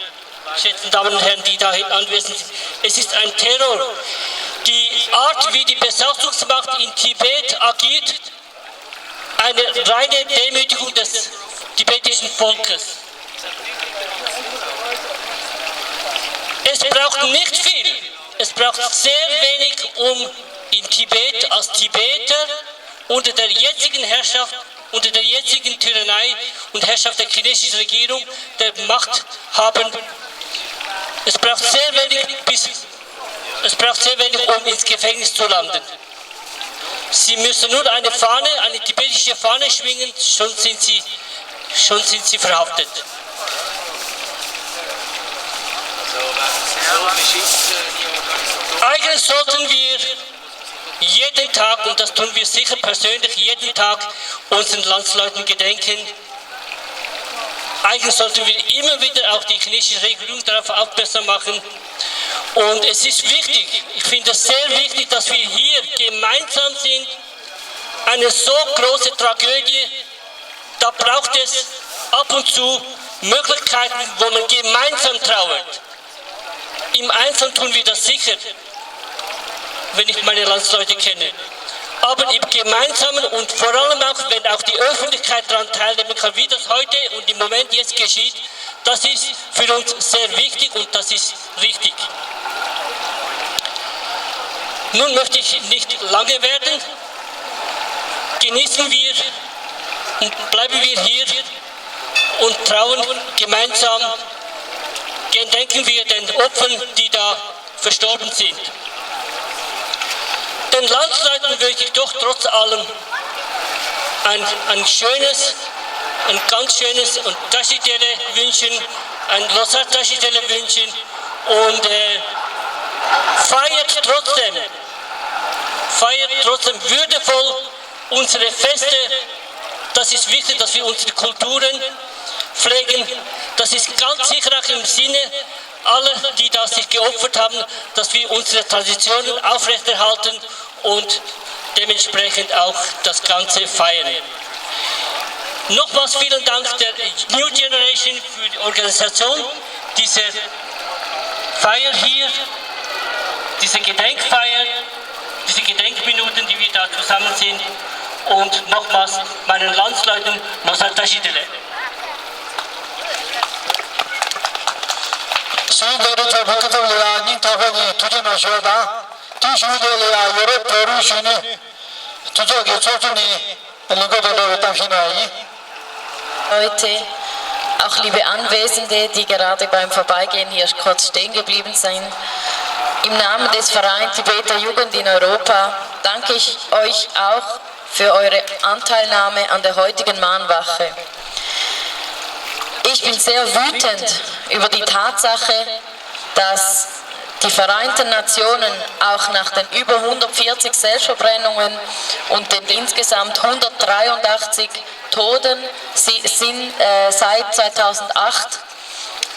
geschätzten Damen und Herren, die da anwesend sind. Es ist ein Terror. Die Art, wie die Besatzungsmacht in Tibet agiert, eine reine Demütigung des tibetischen Volkes. Es braucht nicht viel. Es braucht sehr wenig, um in Tibet als Tibeter unter der jetzigen Herrschaft, unter der jetzigen Tyrannei und Herrschaft der chinesischen Regierung, der Macht haben. Es braucht sehr wenig, bis, es braucht sehr wenig, um ins Gefängnis zu landen. Sie müssen nur eine Fahne, eine tibetische Fahne schwingen, schon sind Sie, schon sind Sie verhaftet. Eigentlich sollten wir jeden Tag, und das tun wir sicher persönlich, jeden Tag unseren Landsleuten gedenken. Eigentlich sollten wir immer wieder auch die chinesische Regierung darauf aufmerksam machen. Und es ist wichtig, ich finde es sehr wichtig, dass wir hier gemeinsam sind. Eine so große Tragödie, da braucht es ab und zu Möglichkeiten, wo man gemeinsam trauert. Im Einzelnen tun wir das sicher, wenn ich meine Landsleute kenne. Aber im Gemeinsamen und vor allem auch, wenn auch die Öffentlichkeit daran teilnehmen kann, wie das heute und im Moment jetzt geschieht, das ist für uns sehr wichtig und das ist richtig. Nun möchte ich nicht lange werden. Genießen wir und bleiben wir hier und trauen gemeinsam, gedenken wir den Opfern, die da verstorben sind. Den Landsleuten möchte ich doch trotz allem ein, ein schönes, ein ganz schönes und Tashi Delek wünschen, ein Losar Tashi Delek wünschen und äh, feiert trotzdem, feiert trotzdem würdevoll unsere Feste. Das ist wichtig, dass wir unsere Kulturen pflegen. Das ist ganz sicher auch im Sinne aller, die da sich geopfert haben, dass wir unsere Traditionen aufrechterhalten und dementsprechend auch das Ganze feiern. Nochmals vielen Dank der New Generation für die Organisation dieser Feier hier, diese Gedenkfeier, diese Gedenkminuten, die wir da zusammen sind. Und nochmals meinen Landsleuten Losar Tashi Delek. སེམས་ཁྲལ་ཚོགས་པའི་སྐུ་ཚབ་ལ་ཡང་སྙིང་ཐག་པ་ནས་ཐུགས་རྗེ་གནང་ཞུ་བ་དང་། དེའི་གཞུག་ལས་ལ་ཡང་ཡོ་རོབ་བོད་རིགས་གཞོན་ནུ་མཐུན་ཚོགས་ཀྱི་ཚོགས་གཙོ་ནས། Leute, auch liebe Anwesende, die gerade beim Vorbeigehen hier kurz stehen geblieben sind. Im Namen des Vereins Tibeter Jugend in Europa danke ich euch auch für eure Anteilnahme an der heutigen Mahnwache. Ich bin sehr wütend über die Tatsache, dass die Vereinten Nationen auch nach den über hundertvierzig Selbstverbrennungen und den insgesamt hundertdreiundachtzig Toten, sie sind, äh, seit zweitausendacht,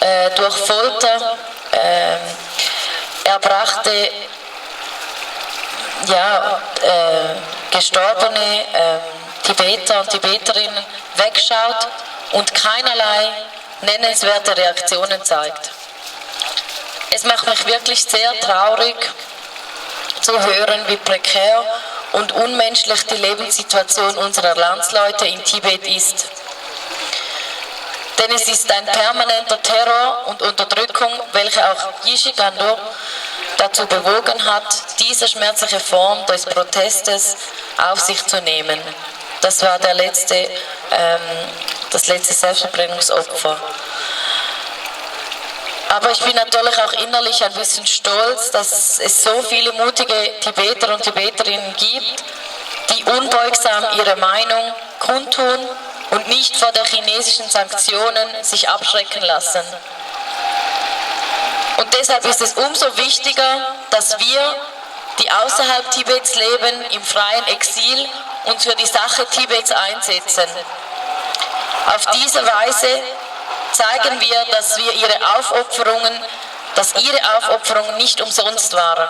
äh, durch Folter, ähm, erbrachte, ja, äh, gestorbene, ähm, Tibeter und Tibeterinnen wegschaut und keinerlei nennenswerte Reaktionen zeigt. Es macht mich wirklich sehr traurig zu hören, wie prekär und unmenschlich die Lebenssituation unserer Landsleute in Tibet ist. Denn es ist ein permanenter Terror und Unterdrückung, welche auch Yishe Gangdo dazu bewogen hat, diese schmerzliche Form des Protestes auf sich zu nehmen. Das war der letzte, ähm, das letzte Selbstverbrennungsopfer. Aber ich bin natürlich auch innerlich ein bisschen stolz, dass es so viele mutige Tibeter und Tibeterinnen gibt, die unbeugsam ihre Meinung kundtun und nicht vor der chinesischen Sanktionen sich abschrecken lassen. Und deshalb ist es umso wichtiger, dass wir, die außerhalb Tibets leben, im freien Exil uns für die Sache Tibets einsetzen. Auf diese Weise zeigen wir, dass wir ihre Aufopferungen, dass ihre Aufopferungen nicht umsonst waren.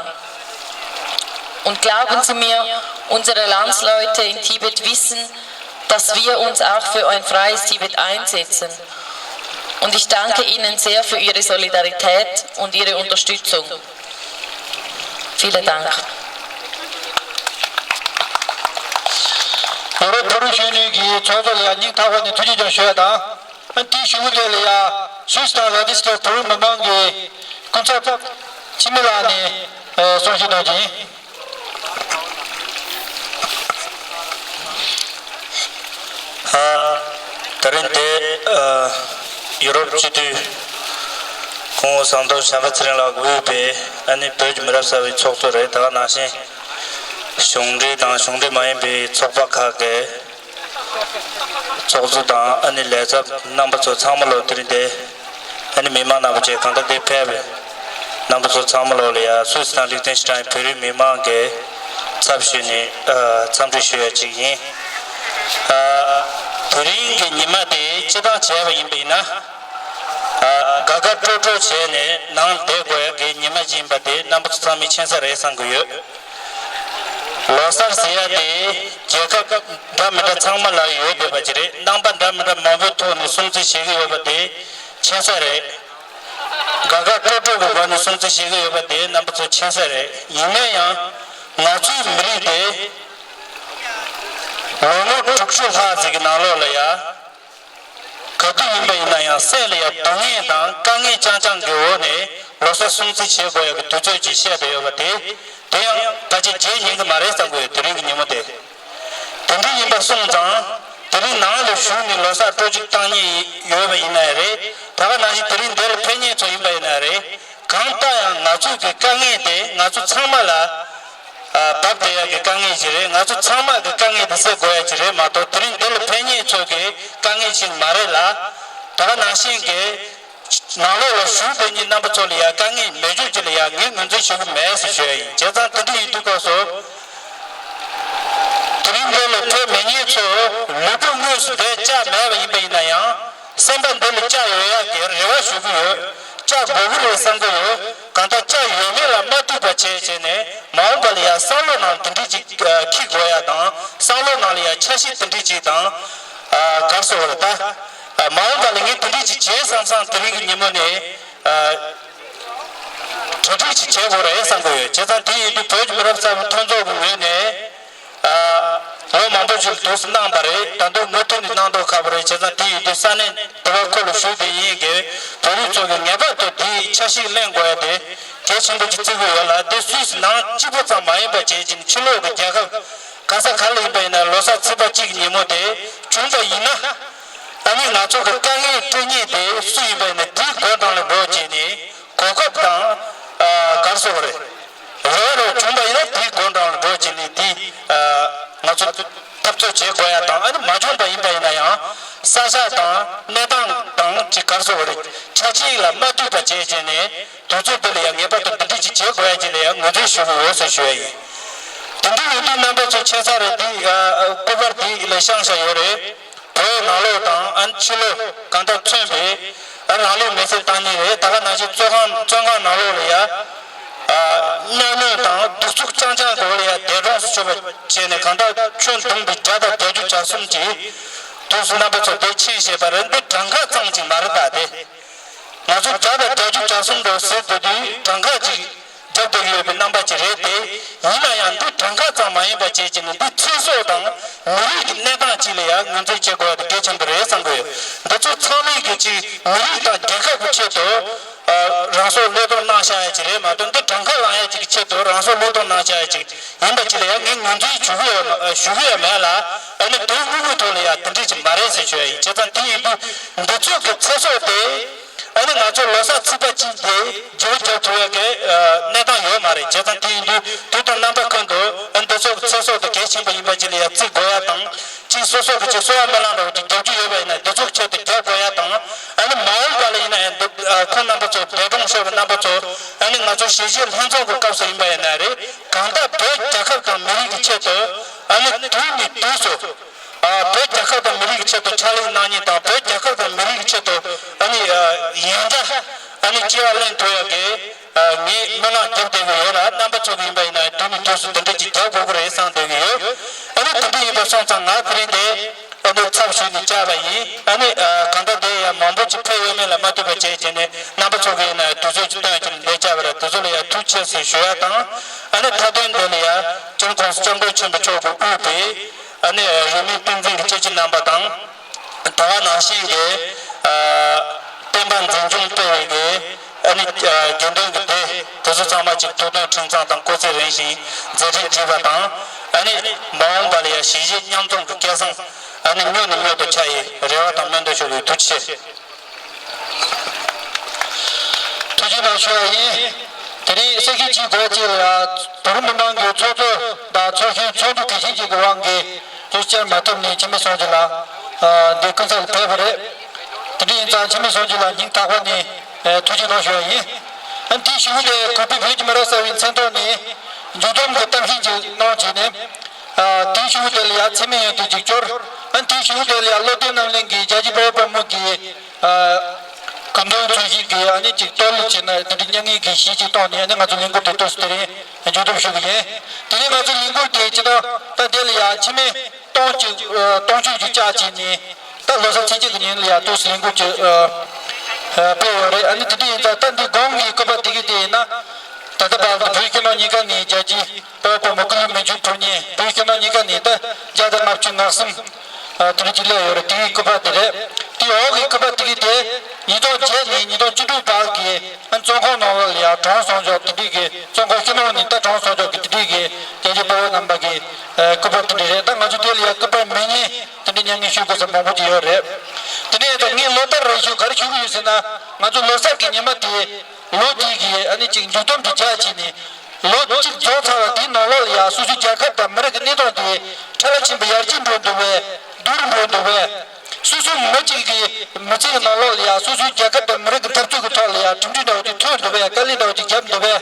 Und glauben Sie mir, unsere Landsleute in Tibet wissen, dass wir uns auch für ein freies Tibet einsetzen. Und ich danke Ihnen sehr für Ihre Solidarität und Ihre Unterstützung. Vielen Dank. ཡོ་རོབ་བོད་རིགས་གཞོན་ནུའི་གི་ཚོགས་གཙོ་ལ་ཡང་སྙིང་ཐག་པ་ནས་ཐུགས་རྗེ་ཆེ་ཞུ་ཡ་དང་། ཨ་དེའི་གཞུག་གུ་དེ་ལ་ཡ་སུད་སི་དང་ལ་ཏིས་ཏེ་བོད་རིགས་མི་མང་གི་སྐུ་ཚབ་འཆི་མེད་ལགས་ནས་ཨ་གསུང་བཤད་གནང་རྒྱུ་ཡིན། ཨ་དེ་རིང་འདི་ཨ་ཡུ་རོབ་སྤྱི་འཐུས་སྐུ་ངོ་ཟམ་གདོང་བྱམས་པ་ཚེ་རིང་ལགས་དབུས་པའི་ཨ་ནི་བོད་ཀྱི་མི་རབས་གསར་པའི་ཚོགས་གཙོ་རེད། ད་ག་ནང་བཞིན་གཞུང་འབྲེལ་དང་གཞུང་འབྲེལ་མ་ཡིན་པའི་ཚོགས་པ་ཁག་གི་ཚོགས་གཙོ་དང་ཨ་ནི་ལས་ཚབ་རྣམ་པ་ཚོ་ཚང་མ་ལོ་དེ་རིང་འདི་ཨ་ནི་མི་མང་རྣམ་པ་བཅས་གང་ལྟར་འདིར་ཕེབས་པའི་རྣམ་པ་ཚོ་ཚང་མ་ལོ་ལ་ཡ་སུད་སི་དང་ལིག་ཏེན་ཤི་ཏན་བོད་རིགས་མི་མང་གི་ཚབ་ཞུས་ནས་ཨ་འཚམས་འདྲི་ཞུ་ཡ་གཅིག་ཡིན། ཨ་དེ་རིང་གི་ཉི་མ་དེ་སྤྱི་བཏང་བྱས་པ་ཡིན་པ་ཡིན་ན་ཨ་དགའ་དགའ་སྤྲོ་སྤྲོ་བྱས་ནས་ནང་བསྡད་དགོས་ཡ་གི་ཉི་མ་ཅིག་ཡིན་པ་དེ་རྣམ་པ་ཚོ་ཚང་མས་མཁྱེན་ས་རེད་བསམ་གྱི་ཡོད། ལོ་གསར་ཟེར་ཡ་དེ་རྒྱལ་ཁབ་འདྲ་མི་འདྲ་ཚང་མ་ལ་ཡོད་བསྡད་པ་ཅིག་རེད། རྣམ་པ་འདྲ་མི་འདྲ་མང་པོའི་ཐོག་ནས་སྲུང་བརྩི་བྱེད་ཀྱི་ཡོད་པ་དེ་མཁྱེན་ས་རེད། དགའ་དགའ་སྤྲོ་སྤྲོ་གི་སྒོ་ནས་སྲུང་བརྩི་བྱེད་ཀྱི་ཡོད་པ་དེ་རྣམ་པ་ཚོ་མཁྱེན་ས་རེད། ཡིན་ན་ཡང་ང་ཚོའི་མི་རིགས་དེ་ལོ་ངོ་དྲུག་ཅུ་ལྷག་ཙམ་གྱི་ནང་ལོགས་ལ་ཡ། ག་དུས་ཡིན་པ་ཡིན་ན་ཡང་སེམས་ལ་ཡང་སྡུག་བསྔལ་དང་དཀའ་ངལ་རྐྱང་རྐྱང་གི་འོག་ནས་ལོ་གསར་སྲུང་བརྩི་བྱེད་དགོས་ཡག་གི་དུས་ཚོད་ཅིག་བཤད་བསྡད་ཡོད་པ་དེ། དེ་ཡང་ཕལ་ཆེར་བརྗེད་ཉན་གི་མ་རེད་བསམ་གི་ཡོད། དེ་རིང་གི་ཉིན་མོ་དེ། དེ་འདྲ་ཡིན་པ་སོང་ཙང་དེ་རིང་ནང་ལ་བཞུགས་ནས་ལོ་གསར་སྤྲོ་སྐྱིད་བཏང་མཁན་ཡོད་པ་ཡིན་ན་ཡང་རེད། ད་ག་ནང་བཞིན་དེ་རིང་འདིར་ཕེབས་མཁན་ཚོ་ཡིན་པ་ཡིན་ན་ཡང་རེད། གང་ལྟར་ཡང་ང་ཚོའི་གི་དཀའ་ངལ་དེ་ང་ཚོ་ཚང་མ་ལ། ཨ་བབས་བསྡད་ཡག་གི་དཀའ་ངལ་ཞིག་རེད། ང་ཚོ་ཚང་མ་གི་དཀའ་ངལ་དེ་སེལ་དགོས་ཡག་ཅིག་རེད་མ་གཏོགས་དེ་རིང་འདི་ལ་ཕེབས་མཁན་ཚོ་གི་དཀའ་ངལ་ཞིག་མ་རེད་ལ། ད་ག་ནང་བཞིན་གི་ནང་ལོགས་ལ་བཞུགས་བསྡད་མཁན་རྣམ་པ་ཚོ་ལ་ཡ་དཀའ་ངལ་མེད་རྒྱུ་ཅིག་ལ་ཡ་ངས་ངོས་འཛིན་ཞུ་གི་མེད་ཟེར་ཞུ་ཡ་ཡིན། བྱས་ཙང་དེ་འདྲ་ཡིན་དུས་སྐབས་སུ་དེ་རིང་འདི་ལ་ཕེབས་མེད་མཁན་ཚོ་ལུས་པོ་དངོས་སུ་འདིར་བཅར་མེད་པ་ཡིན་པ་ཡིན་ན་ཡང་། སེམས་པ་འདི་ལ་བཅར་ཡོང་ཡག་གི་རེ་བ་ཞུ་གི་ཡོད། བཅར་དགོས་ཀྱི་རེད་བསམ་གི་ཡོད། གང་ལྟར་བཅར་ཡོད་མེད་ལ་མ་ལྟོས་པ་བྱས་བྱས་ནས་མ་འོངས་པ་ལ་ཡང་བསམ་བློ་ནང་དེ་འདྲས་ཅིག་འཁྱེར་དགོས་ཡག་དང་བསམ་བློ་ནང་ལ་ཡང་འཆར་གཞི་དེ་འདྲས་ཅིག་དང་། ག་རེ་ཟེར་དགོས་རེད་ད། མ་འོངས་པ་ལ་ངས་དེ་འདྲས་ཅིག་བྱེད་བསམ་བསམ་དེ་རིང་གི་ཉིན་མོ་ནས་གྲ་སྒྲིག་ཅིག་བྱེད་དགོས་རེད་བསམ་གི་ཡོད། བྱས་ཙང་དེ་ཡིན་དུས་བོད་ཀྱི་མི་རབས་གསར་པའི་མཐུན་ཚོགས་ཀྱི་ངོས་ནས། ཨ། ལོ་མང་པོ་ཞིག་ལ་དུས་སུ་གནང་བ་རེད། ད་དུང་མུ་མཐུད་ནས་གནང་མདོག་ཁ་པོ་རེད། བྱས་ཙང་དེ་ཡིན་དུས་ས་གནས་དེ་བ་ཁོ་ལ་ཞུས་དེ་ཡིན་གི། བོད་རིགས་ཚོ་གི་ངེས་པར་དུ་དེའི་འཆར་གཞི་གླེང་དགོས་ཡ་དེ་གལ་ཆེན་པོ་ཅིག་བརྩི་གི་ཡོད་ལ། དེ་སུད་སི་ནང་གཅིག་པུ་ཙམ་མ་ཡིན་པ་བྱས་ཀྱི་ཕྱི་ལོགས་ཀྱི་རྒྱལ་ཁབ་ ག་ས་ག་ལ་ཡིན་པ་ཡིན་ན་ལོ་གསར་ཚེས་པ་གཅིག་ཉིན་མོ་དེ་བྱུང་པ་ཡིན་ན། ཨ་ནི་ང་ཚོ་གི་དཀའ་ངལ་སྤྲོད་མཁན་དེ་སུ་ཡིན་པ་ཡིན་ན་དེའི་མགོ་འགྲམ་ལ་འགྲོ་བྱས་ནས་གོ་སྐབས་དང་། ཨ། ག་རེ་ཟེར་དགོས་རེད། རེ་བ་རེ་བ་བྱུང་པ་ཡིན་ན་དེའི་མགོ་འགྲམ་ལ་འགྲོ་བྱས་ནས་དེ། ཨ། ང་ཚོ་འཐབ་རྩོད་བྱེད་དགོས་ཡ་དང་། ཨ་ནི་མ་བྱུང་པ་ཡིན་པ་ཡིན་ན་ཡང་ས་ཆ་དང་གནས་སྟངས་དང་ཅིག་ག་རེ་ཟེར་དགོས་རེད། ཆ་རྐྱེན་ལ་མ་ལྟོས་པ་བྱས་བྱས་ནས། དུས་ཚོད་འདི་ལ་ཡང་ངེས་པར་དུ་འདི་འདྲ་ཅིག་བྱེད་དགོས་ཡ་ཅིག་ལ་ཡང་ངོས་འཛིན་ཞུ་གི་ཡོད་ཟེར་ཞུ་ཡ་ཡིན། དེ་འདྲ་ཡིན་དུས་རྣམ་པ་ཚོ་ཆེ་ས་རེད། འདི་ཨ། སྐུ་པར་འདི་ལ་བཤམས་བཞག་ཡོད་རེད། བོད་ནང་ལོགས་དང་ཨ་ནི་ཕྱི་ལོགས་གང་ལྟར་མཚོན་པའི་ཨ། རང་ལུགས་མི་སེར་བཏང་མཁན་རེད། ད་ག་ནང་བཞིན་བཙོན་ཁང་བཙོན་ཁང་ནང་ལོགས་ལ་ཡ། ཨ། གཉའ་གནོན་དང་གདུག་རྩུབ་རྐྱང་རྐྱང་གི་འོག་ལ་ཡ་འདས་གྲོངས་སུ་གྱུར་པ་བྱས་ནས་གང་ལྟར་ཁྱོན་བསྡོམས་པའི་བརྒྱ་དང་བརྒྱད་ཅུ་གྱ་གསུམ་གྱི་དུས་སུ་རྣམ་པ་ཚོ་དེ་མཁྱེན་བཞེས་པ་རེད། འདི་གྲངས་ཀ་ཙམ་ཅིག་མ་རེད་ད་དེ། ང་ཚོ་བརྒྱ་དང་བརྒྱད་ཅུ་གྱ་གསུམ་འགྲོ་ཟེར་དུས་དུས་གྲངས་ཀ་ཅིག་རྒྱབ་བསྡད་ཀྱི་ཡོད་པའི་རྣམ་པ་ཅིག་རེད་དེ། ཡིན་ན་ཡང་འདི་གྲངས་ཀ་ཙམ་མ་ཡིན་པ་བྱས་ཀྱི་ནི་འདི་ཚེ་སྲོག་དང་མི་རིགས་ཀྱི་གནས་སྟངས་ཅིག་ལ་ཡང་ངོས་འཛིན་བྱེད་དགོས་པ་དེ་གལ་ཆེན་པོ་རེད་བསམ་གྱི་ཡོད། འདི་ཚོ་ཚང་མས་ཀྱི་ཅིག་མི་རིགས་དང་རྒྱལ་ཁབ་ཀྱི་ཆེད་དུ། ཨ། རང་སྲོག་བློས་གཏོང་གནང་བཞག་ཡ་ཅིག་རེད་མ་གཏོགས། འདི་གྲངས་ཀ་ལངས་ཡ་ཅིག་གི་ཆེད་དུ་རང་སྲོག་བློས་གཏོང་གནང་བཞག་ཡ་ཅིག་ཡིན་པ་ཅིག་ལ་ཡང་ངས་ངོས་འཛིན་ཞུ་གི་ཡོད་མ་ཞུ་གི་ཡོད་མེད་ལ། ཨ་ནི་དོན་དངོས་པོའི་ཐོག་ལ་ཡང་དེ་འདྲས་ཅིག་མ་རེད་ཟེར་ཞུ་ཡ་ཡིན། བྱས་ཙང་དེ་ཡིན་དུས་འདི་ཚོ་གི་ཚེ་སྲོག་དེ། ཨ་ནི་ང་ཚོ་ལོ་གསར་ཚེས་པ་གཅིག་དེ་བརྗེ་པོ་རྒྱག་ཐུབ་ཡ་གི་ཨ། གནས་སྟངས་ཡོད་མ་རེད། བྱས་ཙང་དེ་ཡིན་དུས་དུས་དང་རྣམ་པ་ཀུན་ཏུ་ཨ། འདི་ཚོ་གི་ཚེ་སྲོག་དེ་གལ་ཆེན་པོ་ཡིན་པ་ཅིག་ལ་ཡང་བརྩི་དགོས་ཡ་དང་། ཅིག་སོ་སོ་གི་ཅིག་གསོལ་བ་སྨོན་ལམ་འདྲ་བོ་ཅིག་རྒྱག་རྒྱུ་ཡོད་པ་ཡིན་ན་འདི་ཚོ་གི་ཆེད་དུ་རྒྱག་དགོས་ཡ་དང་། ཨ་ནི་མ་འོངས་པ་ལ་ཡིན་ན་ཡང་འདི་ཨ། ཁོང་རྣམ་པ་ཚོ་འདས་གྲོངས་ཤོར་བའི་རྣམ་པ་ཚོ་ཨ་ནི་ང་ཚོ་གཞིས་བྱེས་ལྷན་ཚོགས་ཀྱི་སྐབས་སུ་ཡིན་པ་ཡིན་ན་རེད། གང་ལྟར་བོད་རྒྱལ་ཁབ་དང་མི་རིགས་ཀྱི་ཆེད་དུ་ཨ་ནི་དུས་ནས་དུས་སུ། ཨ། བོད་རྒྱལ་ཁབ་དང་མི་རིགས་ཀྱི་ཆེད་དུ་ཕྱག་ལས་གནང་མཁན་དང་། བོད་རྒྱལ་ཁབ་དང་མི་རིགས་ཀྱི་ཆེད་དུ་ཨ་ནི་ཨ། ཡང་བསྐྱར་ཨ་ནི་སྐྱེ་བ་ལེན་ཐུབ་ཡག་གི་ཨ། ངས་སྨོན་ལམ་རྒྱབ་བསྡད་ཀྱི་ཡོད་ལ། རྣམ་པ་ཚོ་གི་ཡིན་པ་ཡིན་ན་དུས་ནས་དུས་སུ་དེ་འདྲ་ཅིག་རྒྱག་དགོས་ཀྱི་རེད་བསམ་བསྡད་ཀྱི་ཡོད། ཨ་ནི་དེ་འདྲ་ཡིན་པ་སོང་ཙང་ང་དེ་རིང་འདི་ཨ་ནི་ཚབ་ཞུས་ནས་བཅར་བ་ཡིན། ཨ་ནི་ཨ། གང་ལྟར་དེ་ཡང་མང་པོ་ཅིག་ཕེབས་ཡོད་མེད་ལ་མ་ལྟོས་པ་བྱས་བྱས་ནས་རྣམ་པ་ཚོ་གི་ཡིན་ན་དུས་ཚོད་ཅིག་བཏོན་བྱས་ནས་འདིར་བཅར་བ་ལ་དེ་ཚོ་ལ་ཡང་ཐུགས་རྗེ་ཆེ་ཟེར་ཞུ་ཡ་དང་། ཨ་ནི་མཐའ་དོན་འདི་ལ་ཡང་སྤྱི་ནོར་༸གོང་ས་༸སྐྱབས་མགོན་ཆེན་པོ་མཆོག་གིས་དབུས་པའི་ཨ་ནི་རིས་མེད་བསྟན་འཛིན་གྱི་སྐྱེས་ཆེན་རྣམ་པ་དང་། ད་ག་ནང་བཞིན་གྱི་ཨ། བསྟན་པ་འཛིན་སྐྱོང་སྤེལ་བའི་གི་ཨ་ནི་ཨ། དགེ་འདུན་གྱི་སྡེ་དེ་ཚོ་ཚང་མ་ཅིག་ཐུགས་མཐུན་ཁྲིམས་གཙང་དང་སྐུ་ཚེ་རིང་ཞིང་མཛད་འཕྲིན་རྒྱས་པ་དང་། ཨ་ནི་མ་འོངས་པ་ལ་ཡང་གཞིས་བྱེས་མཉམ་འཛོམས་ཀྱི་སྐལ་བཟང་ཨ་ནི་མྱུར་ནས་མྱུར་དུ་འཆར་བའི་རེ་བ་དང་སྨོན་འདུན་ཞུ་གི་ཡོད། ཐུགས་རྗེ་ཆེ། ཐུགས་རྗེ་གནང་ཞུ་བ་ཡིན། དེ་རིང་གསལ་བཤད་ཅིག་དགོས་ཅིག་ལ་ཡང་བོད་རིགས་མི་མང་གི་ཚོགས་གཙོ་དང་ཚོགས་གཞོན་ཚོགས་འདུ་གལ་ཆེན་ཅིག་གི་དབང་གིས་དུས་བཅར་མ་ཐུབ་ནས་འཆི་མེད་ཟུང་འཇུག་ལགས་འདི་སྐུ་ཚབ་ལ་ཕེབས་པ་རེད། དེ་འདྲ་ཡིན་ཙང་འཆི་མེད་ཟུང་འཇུག་ལགས་སྙིང་ཐག་པ་ནས་ཐུགས་རྗེ་གནང་ཞུ་བ་ཡིན། ཨ་ནི་དེའི་གཞུག་ལ་གུས་པས་བོད་ཀྱི་མི་རབས་གསར་བའི་མཚན་ཐོག་ནས་མཇུག་བསྡོམས་ཀྱི་གཏམ་བཤད་ཅིག་གནང་བྱས་ནས། ཨ། དེའི་གཞུག་དེ་ལ་ཡང་འཆི་མེད་ཡོན་ཏན་རྒྱུགས་སྦྱོར། ཨ་ནི་དེའི་གཞུག་དེ་ལ་ཡང་བློ་བརྟན་རྣམ་གླིང་གིས་རྒྱལ་གཅེས་དཔའ་བོ་དཔའ་མོ་གི་ཨ། སྐུ་མདུན་འཚོ་བཞིན་གྱི་ཨ་ནི་ཅིག་གཏོར་བརླག་བྱས་ན་དེ་འདྲའི་མྱ་ངན་གྱི་གཞི་ཅིག་བཏོན་ནས། ཨ་ནི་ང་ཚོ་ལས་འགུལ་དེ་དུས་སུ་དེ་རིང་མཇུག་བསྡོམས་ཞུ་གི་ཡིན། དེ་ནས་ང་ཚོ་ལས་འགུལ་དེ་ཇི་ལྟར་ད་དེ་ལ་ཡང་འཆི་མེད་སྟོང་གཅིག་ཨ། སྟོང་གཅིག་ཅིག་བཅག་བྱས་ནས། ད་ལོ་གསར་ཚེས་གཅིག་གི་ཉིན་ལ་ཡང་དུས་སུ་ལས་འགུལ་ཅིག་ཨ། སྤེལ་ཡོད་རེད། ཨ་ནི་དེ་འདྲ་ཡིན་ཙང་ད་འདི་གོང་གི་སྐུ་པར་དེ་གི་དེ་ཡིན་ན། ད་ལྟ་བར་དུ་བོད་ཕྱི་ནང་གཉིས་ཀ་ནས་རྒྱལ་གཅེས་དཔའ་བོ་དཔའ་མོ་སྐུ་ལུས་མེ་མཆོད་ཕུལ་མཁན། བོད་ཕྱི་ནང་གཉིས་ཀ་ནས་ད་བརྒྱ་དང་ལྔ་བཅུ་ང་གསུམ་ཨ། དེ་རིང་ཅིག་སླེབས་ཡོད་རེད། དེ་གི་སྐུ་པར་དེ་རེད། དེའི་འོག་གི་སྐུ་པར་དེ་གི་དེ་ཉིས་སྟོང་བརྒྱད་ནས་ཉིས་སྟོང་བཅུ་དྲུག་བར་གྱི་ཨ། བཙོན་ཁང་ནང་ལོགས་ལ་ཡང་གྲོངས་སོང་ཆོག་དེ་འདྲའི་གི་བཙོན་ཁང་ཕྱི་ནང་ནས་ད་གྲོངས་སོང་ཆོག་གི་དེ་འདྲའི་གི་རྒྱལ་གཅེས་དཔའ་བོ་རྣམ་པ་གི་ཨ། སྐུ་པར་དེ་འདྲ་རེད། ད་ང་ཚོ་དེ་ལ་ཡང་སྐུ་པར་མེད་མཁན་དེ་འདྲའི་མྱ་ངན་ཞུ་དགོས་ས་མང་པོ་ཅིག་ཡོད་རེད། དེ་ནས་ད་ངས་ལོ་ལྟར་རེ་བཞིན་ག་རེ་ཞུ་གི་ཡོད་ཟེར་ན། ང་ཚོ་ལོ་གསར་གྱི་ཉི་མ་དེ་ལོ་དེ་གི་ཨ་ནི་ཅིག་མཇུག་བསྡོམས་དེ་རྒྱག་བྱས་ནས། ལོ་གཅིག་རྫོགས་ཚར་བ་དེའི་ནང་ལོགས་ལ་ཡང་སོ་སོའི་རྒྱལ་ཁབ་དང་མི་རིགས་ཀྱི་གནས་སྟངས་དེ་ཕྲ་ལ་ཕྱིན་པ་ཡར་རྒྱས་འགྲོ་འདུག་པས། སྡུག་རུ་འགྲོ་འདུག་པས། སོ་སོའི་མི་གཅིག་གི་མི་ཚེ་གི་ནང་ལོགས་ལ་ཡང་སོ་སོའི་རྒྱལ་ཁབ་དང་མི་རིགས་ཀྱི་འཐབ་རྩོད་ཀྱི་ཐོག་ལ་ཡང་གྲུབ་འབྲས་འདྲ་བོ་ཅིག་ཐོན་འདུག་པས། དཀའ་ལས་འདྲ་བོ་ཅིག་བརྒྱབ་འདུག་པས།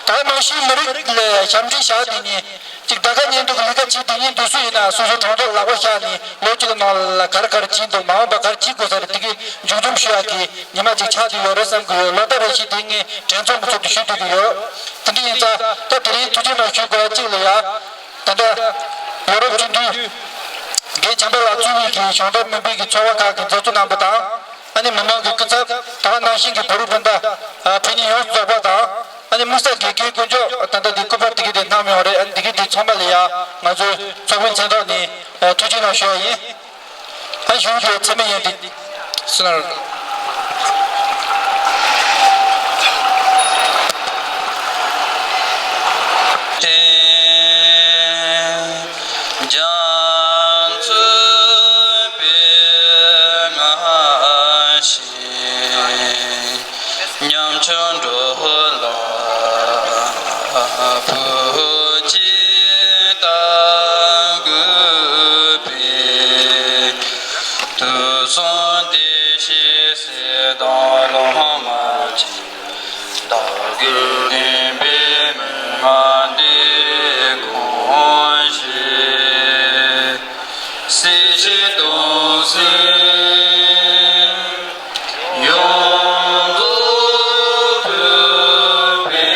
ད་ནང་བཞིན་མི་རིགས་ལ་ཞབས་འདྲེན་བཞག་དེ་ནས་ཅིག་ད་ག་ཉིན་འདུག་གི་ལས་ཀ་བྱེད་དེ་ཉིན་འདུག་སུ་ཡིན་ན་སོ་སོའི་གྲོང་ཚོར་ལག་པ་བཞག་ནས་ལོ་གཅིག་གི་ནང་ལ་ག་རེ་ག་རེ་བྱས་འདུག་མ་འོངས་པ་ག་རེ་བྱེད་དགོས་ས་རེད། དེ་གི་མཇུག་སྡོམ་ཞུ་ཡག་གི་ཉི་མ་ཅིག་ཆགས་བསྡད་ཡོད་རེད་བསམ་གི་ཡོད། ལོ་ལྟར་རེ་བཞིན་དེ་ངས་དྲན་རྩོམ་གྱི་ཚུལ་དུ་ཞུ་སྡོད་ཀྱི་ཡོད། དེ་འདྲ་ཡིན་ཙང་ད་དེ་རིང་ཐུགས་རྗེ་གནང་ཞུ་དགོས་པ་གཅིག་ལ་ཡ། ད་ལྟ་ཡོ་རོབ་སྤྱི་འཐུས་རྒན་བྱམས་པ་ལགས་གཙོས་པའི་གི་གཞུང་འབྲེལ་མིན་པའི་གི་ཚོགས་པ་ཁག་གི་མཛད་གཙོ་རྣམ་པ་དང་། ཨ་ནི་མི་མང་གི་སྐུ་ཚབ། ད་ག་ནང་བཞིན་གྱི་བོད་རིགས་སྤུན་ཟླ་ཨ། ཕེབས་མཁན་ཡོངས་སུ་རྫོགས་པ་དང་། ཨ་ནི་དམིགས་བསལ་དགེ་རྒན་དཀོན་མཆོག་ད་ལྟ་འདི་སྐུ་པར་དེ་གའི་དེ་བསྣམས་ཡོང་རེད། ཨ་ནི་དེ་གའི་དེ་ཚང་མ་ལ་ཡ་ང་ཚོའི་ཚོགས་པའི་མཚན་ཐོག་ནས་ཨ། ཐུགས་རྗེ་གནང་ཞུ་བ་ཡིན། ཨ། གཞུག་ཏུ་འཆི་མེད་ཡོན་ཏན་སུ་ན་རོ། ཏེ། དུས་གསུམ་བདེ་གཤེགས་སྲས་དང་བླ་མ་ཆེ། བདག་གིས་བསྟན་པའི་མན་ངག་འདི་གང་ཞིག་སྲིད་ཞིའི་སྡུག་བསྔལ་ཡོངས་རྫོགས་ཐུབ་པའི་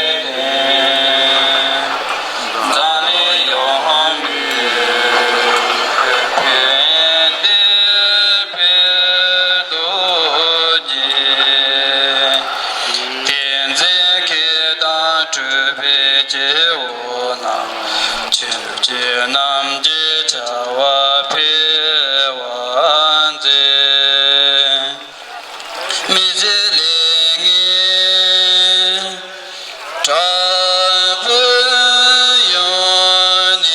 བརྟན། འཛམ་གླིང་ཡོངས་སྨིན་ཕན་བདེའི་རྡོ་རྗེ། བསྟན་འཛིན་མཁས་དང་གྲུབ་པའི་སྐྱེ་བོ་རྣམས། ཆོས་ཀྱི་རྣམ་འབྱེད་བྱ་བ་འཕེལ་བར་མཛད། མི་ཟད་ལེགས་ཉེས་དྲག་པོ་ཡོངས་ནས་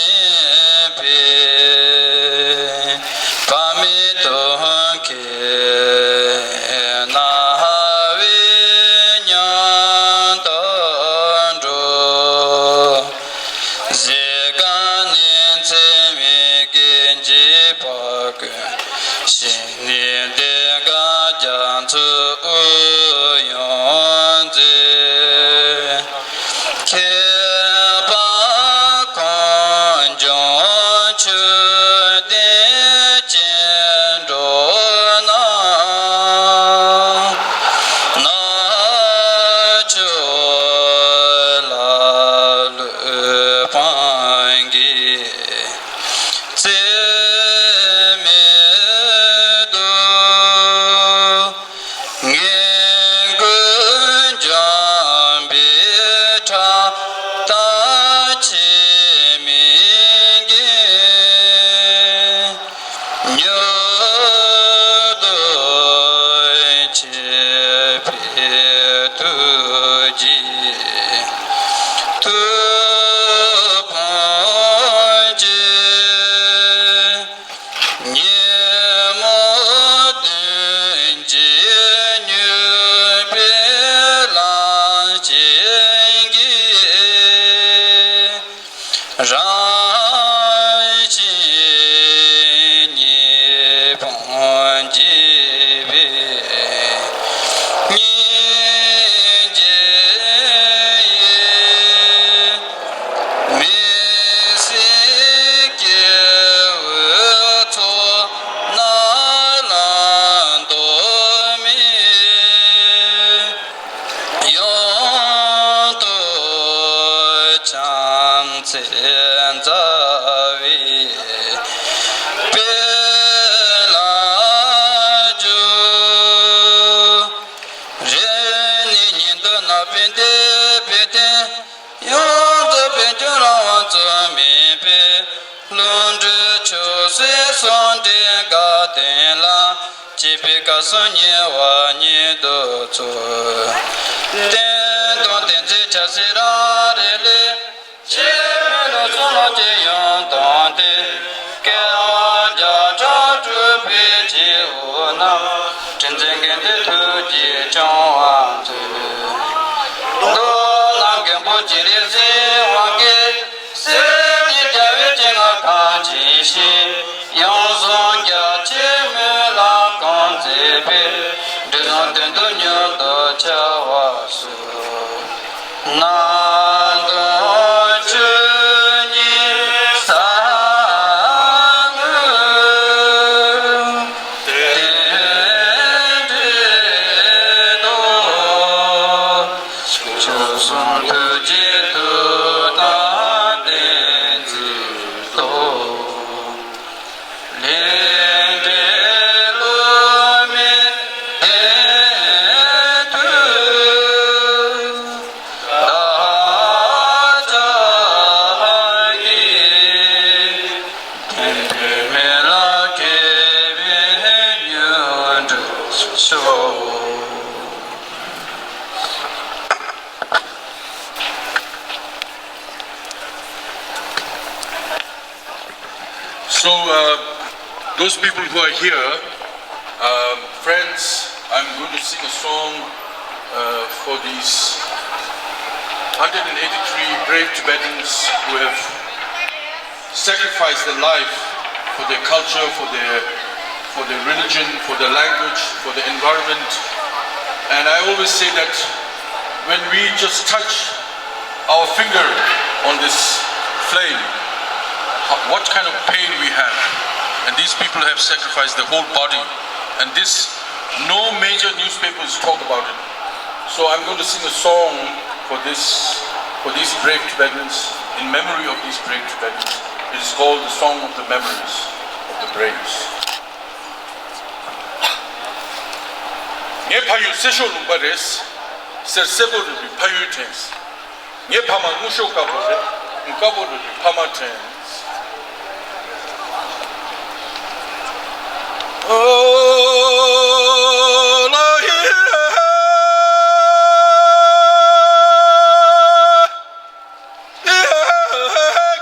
འཕེལ། བག་མེད་དུང་གི་རྣ་བས་ཉམས་དང་འགྲོགས། གཟི་སྒང་ནས་ཚད་མེད་ཀྱི་འཇིགས་པ་ཀུན། ཞི་གནས་གདེངས་ཀ་རྒྱ་མཚོའི་དབུས་ཡོངས་མཛེས། ཁྱད་པར་གངས་ལྗོངས་ཆུ་གཏེར་ཅན་འགྲོ་ན། ནག་ཕྱོགས་ལ་ལུས་སྤངས་ཀྱིས། ཚད་མེད་དུ་ངན་དགུ་འཇོམས་པའི་ཁྲག་དང་ཕྱི་མའི་རྒྱན། མྱུར་དུ་ཆད་པའི་ཐུགས་རྗེས་ཐུགས་ཕོངས་ཀྱིས། ཉོན་མོངས་གདོན་གྱིས་མྱོས་པའི་ལམ་ཤེས་ཀྱིས། རང་བཞིན་གཉིས་ཕུང་འཇིག་པའི་སྙིང་རྗེ་ཡིས། མི་སྲིད་སྐྱེ་བོའི་ཚོགས་རྣམས་ལ་གདོན་མི། ཡང་དག་བྱམས་བརྩེས་མཛའ་བའི་དཔལ་ལ་འཇུག་རིགས་ནི་ཉིད་དུ་ནག་པོའི་འདས་པའི་རྟེན། ཡོངས་རྫོགས་པའི་རྒྱུ་རང་དབང་རྩོལ་མེད་པའི། ལྷུན་གྲུབ་ཆོས་སྲིད་ཟུང་འབྲེལ་དགའ་ལྡན་ལ། སྐྱེས་པའི་སྐལ་བཟང་ཉེ་བར་ཉིད་དུ་བརྩོན། བསྟན་དང་བསྟན་འཛིན་ཆབ་སྲིད་རང་རེ་ལས། ཆེས་མེད་ལུགས་གསུམ་ལོངས་སྤྱོད་ཡོངས་དང་ལྡན། སྐལ་བ་བརྒྱ་ཕྲག་གྲུབ་པའི་སྐྱེ་བོ་རྣམས། དྲིན་ཅན་དགེ་འདུན་ཐུགས་ཀྱི་བྱང་བར་མཛོད། མདོ་ནང་མགོན་པོ་རྗེ་རིགས་གཟིགས་དབང་གིས། སྲས་ཀྱི་རྒྱལ་བའི་སྤྱན་སྔར་གང་ཇི་བཞིན། ཡང་གསུང་རྒྱ་ཆེར་སྨོན་ལམ་གང་མཛད་པའི། འབྲས་བཟང་དོན་དུ་མྱུར་དུ་འཆར་བར་ཤོག་རྣམ་དོན་ཆོས་ཉིད་གསང་སྔགས་རྟེན་འབྲེལ་དང་། བྱང་སེམས་ཐུགས་རྗེའི་མཐུ་དང་ཏིང་འཛིན་ཏོ། ལས་འབྲས་བསླུ་མེད་བདེན་མཐུ། བདག་ཅག་གི་བདེན་པའི་མི་ལ་མཁས་པའི་མྱུར་འགྲུབ་ཤོག So, uh, those people who are here, um, friends, I'm going to sing a song uh, for these one hundred eighty-three brave Tibetans who have sacrificed their life for their culture, for their, for the religion, for the language, for the environment. And I always say that when we just touch our finger on this flame, ho- what kind of pain we have. And these people have sacrificed their whole body. And this, no major newspapers talk about it. So I'm going to sing a song for this, for these brave Tibetans, in memory of these brave Tibetans. It is called the Song of the Memories of the Braves. ངའི་ཕ་ཡུལ་སེར་ཤོག་ལུང་པ་རེད། སེར་སེར་པོ་རུ་བའི་ཕ་ཡུལ་དྲན། ངའི་ཕ་མ་སྔོ་ཤོག་དཀར་པོ་རེད། དཀར་པོ་རུ་བའི་ཕ་མ་དྲན།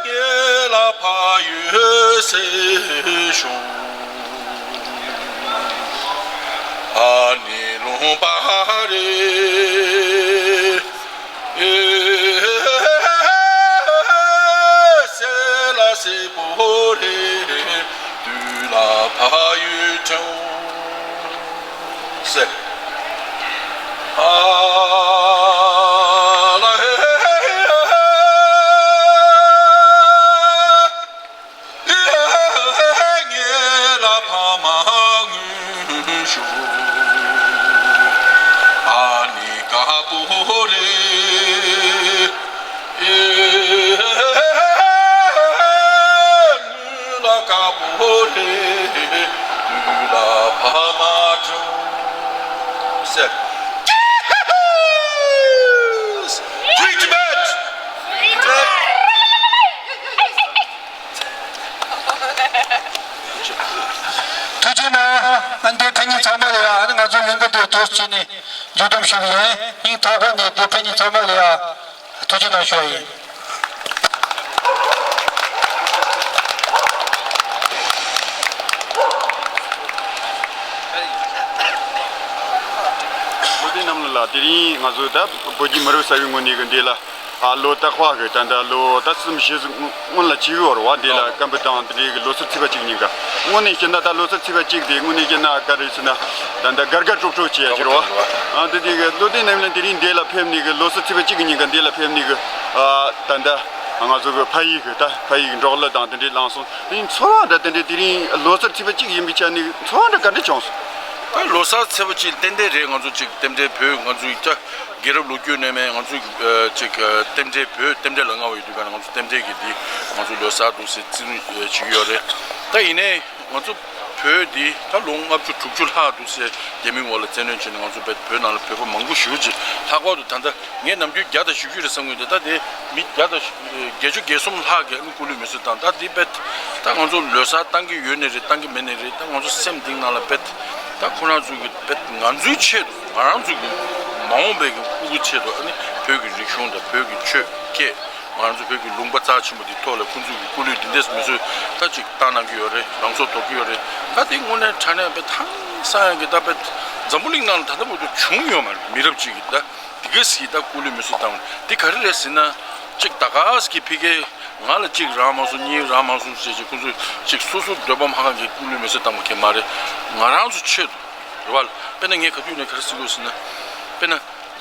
ངེད་ལ་ཕ་ཡུལ་སེར་ཤོག་ཨ་ནི་ལུང་པ་རེད། སེར་ལ་སེར་པོ་རེད། དུས་ལ་ཕ་ཡུལ་དྲན། ཟེར། ཨ་ལ་ཧེ་ཧེ་ཧེ། ངེད་ལ་ཕ་མ་སྔོན་ཤོག་ཨ་ནི་དཀར་པོ་རེད། ངུ་ལ་དཀར་པོ་རེད། དུས་ལ་ཕ་མ་དྲན། ཟེར། Free Tibet! ཐུགས་རྗེ་གནང་། ཨ་འདི་ཕན་ཉིན་ཚང་མ་ལ་ཡ། ཨ་ནི་ང་ཚོའི་ལས་འགུལ་འདི་ཐོག་བྱས་ནས་མཇུག་བསྡོམས་ཞུ་གི་ཡིན། སྙིང་ཐག་པ་ནས་འདི་ཕན་ཉིན་ཚང་མ་ལ་ཡ། ཐུགས་རྗེ་གནང་ཞུ་བ་ཡིན། བློ་བདེ་རྣམ་གླིང་ལགས། དེ་རིང་ང་ཚོ་ད་བོད་ཀྱི་མི་རབས་གསར་བའི་ངོས་ནས་གི་འདི་ལ་ཨ་ལོ་རྟག་པ་གི་ད་ལྟ་ལོ་ད་གསུམ་བཞི་ཟིག་སྔོན་ལ་བྱེད་གི་ཡོད་རེད་བ། འདི་ལ་སྐམ་པོ་དང་དེ་འདྲའི་གི་ལོ་གསར་ཚེས་པ་གཅིག་ཉིན་ཀ་དངོས་གནས་བཤད་ན་ད་ལོ་གསར་ཚེས་པ་གཅིག་དེ་དངོས་གནས་བཤད་ན་ག་རེ་ཟེར་ན་ད་ལྟ་དགའ་དགའ་སྤྲོ་སྤྲོ་བྱེད་ཡ་ཅིག་རེད་བ། ཨ་དེ་དེ་གི་བློ་བདེ་རྣམ་གླིང་དེ་རིང་འདི་ལ་ཕེབས་ནས་གི་ལོ་གསར་ཚེས་པ་གཅིག་གི་ཉིན་ཀ་འདི་ལ་ཕེབས་ནས་གི་ཨ་ད་ལྟ་ང་ཚོ་གི་ཕ་ཡུལ་གི་ད་ཕ་ཡུལ་གི་འབྲོག་གླུ་དང་དེ་འདྲའི་བླངས་སོང་། དེ་ཚོར་བ་འདྲ་དེ་འདྲའི་དེ་རིང་ལོ་གསར་ཚེས་པ་གཅིག་ཡིན་པའི་ཆ་ནས་ཚོར་བ་འདྲ་ག་འདྲ་བྱུང་སོང་། ད་ལོ་གསར་ཚེས་པ་གཅིག་ཏན་ཏན་རེད། ང་ཚོ་གཅིག་རྟེན་འབྲེལ་བོད་ང་ཚོ་ཡི་ད་རྒྱལ་རབས་ལོ་རྒྱུས་ནས་མེད། ང་ཚོ་ཨ་ཅིག་ཨ་རྟེན་འབྲེལ་བོད་རྟེན་འབྲེལ་ལ་མངའ་བ་ཡོད་དུས་ག་ནས་ང་ཚོ་རྟེན་འབྲེལ་གྱི་འདི་ང་ཚོ་ལོ་གསར་འདུག་སེ་བརྩི་སྲུང་བྱེད་ཀྱི་ཡོད་རེད། ད་ཡིན་ནའི་ང་ཚོ་བོད་འདི་ད་ལོ་ལྔ་བཅུ་དྲུག་ཅུ་ལྷག་འདུག་སེ་རྒྱ་མིའི་འོག་ལ་བཙན་གནོན་བྱས་ནས་ང་ཚོ་བོད་བོད་ནང་ལ་བོད་པ་མང་པོ་ཞེ་པོ་ཅིག་ལྷག་པར་དུ་ད་ལྟ་ངས་ནམ་རྒྱུན་བརྒྱ་དང་བཞི་བཅུ་རེད་བསམ་གྱི་འདུག་ད་དེ་མི་བརྒྱ་དང་བརྒྱད་ཅུ་གྱ་གསུམ་ལྷག་གིས་ཨ་ནི་སྐུ་ལུས་མེ་གསོད་བཏང་། ད་འདི་བེད་ད་ང་ཚོ་ལོ་གསར་བཏང་གི་ཡོད་ནའི་རེད། བཏང་གི་མེད་ནའི་རེད། ད་ང་ཚོ་སེམས་གཏིང་ནང་ལ་བེད་ད་ཁོ་རང་ཚོ་གི་བེད་ང་ཚོའི་ཆེད་དུ་ང་རང་ཚོ་གི་མ་འོངས་པའི་གི་ཕྲུ་གུ་ཆེད་དུ་ཨ་ནི་བོད་ཀྱི་རིག་གཞུང་དང་བོད་ཀྱི་ཆོས་སྐད་ང་རང་ཚོ་བོད་ཀྱི་ལུང་པ་རྩ་ཆེན་པོ་འདི་ཐོག་ལ་ཁོང་ཚོ་གི་སྐུ་ལུས་འདི་འདྲས་མེ་གསོད་ད་ཅིག་བཏང་གནང་གི་ཡོད་རེད། རང་སྲོག་དོར་གྱི་ཡོད་རེད། ད་དེ་དངོས་གནས་དྲང་གནས་བེད་ཧང་སང་ཡང་གི་ད་བེད་འཛམ་བུ་གླིང་ནང་ལ་ད་ལྟ་བར་དུ་བྱུང་ཡོད་མ་རེད། མི་རབས་གཅིག་གི་ད། དེ་ག་སྲིད་ད་སྐུ་ལུས་མེ་གསོད་བཏང་། དེ་ག་རེ་རེད་ཟེར་ན། གཅིག་ད་ག་སྲིད་ཕ་གིར་ང་ལ་གཅིག་རག་མ་སོང་། གཉིས་རག་མ་སོང་ཟེར་ཅིག་ཁོང་ཚོས་གཅིག་སོ་སོ་འདོད་པ་མ་ཁེངས་ཀྱི་སྐུ་ལུས་མེ་གསོད་བཏང་བ་གང་ཡང་མ་རེད། ང་རང་ཚོ་ཆེད་དུ་རེད་བ། དཔེར་ན་ངས་ག་དུས་ནས་ག་རེ་ཟེར་གྱི་ཡོད་ཟེར་ན། དཔེར་ན་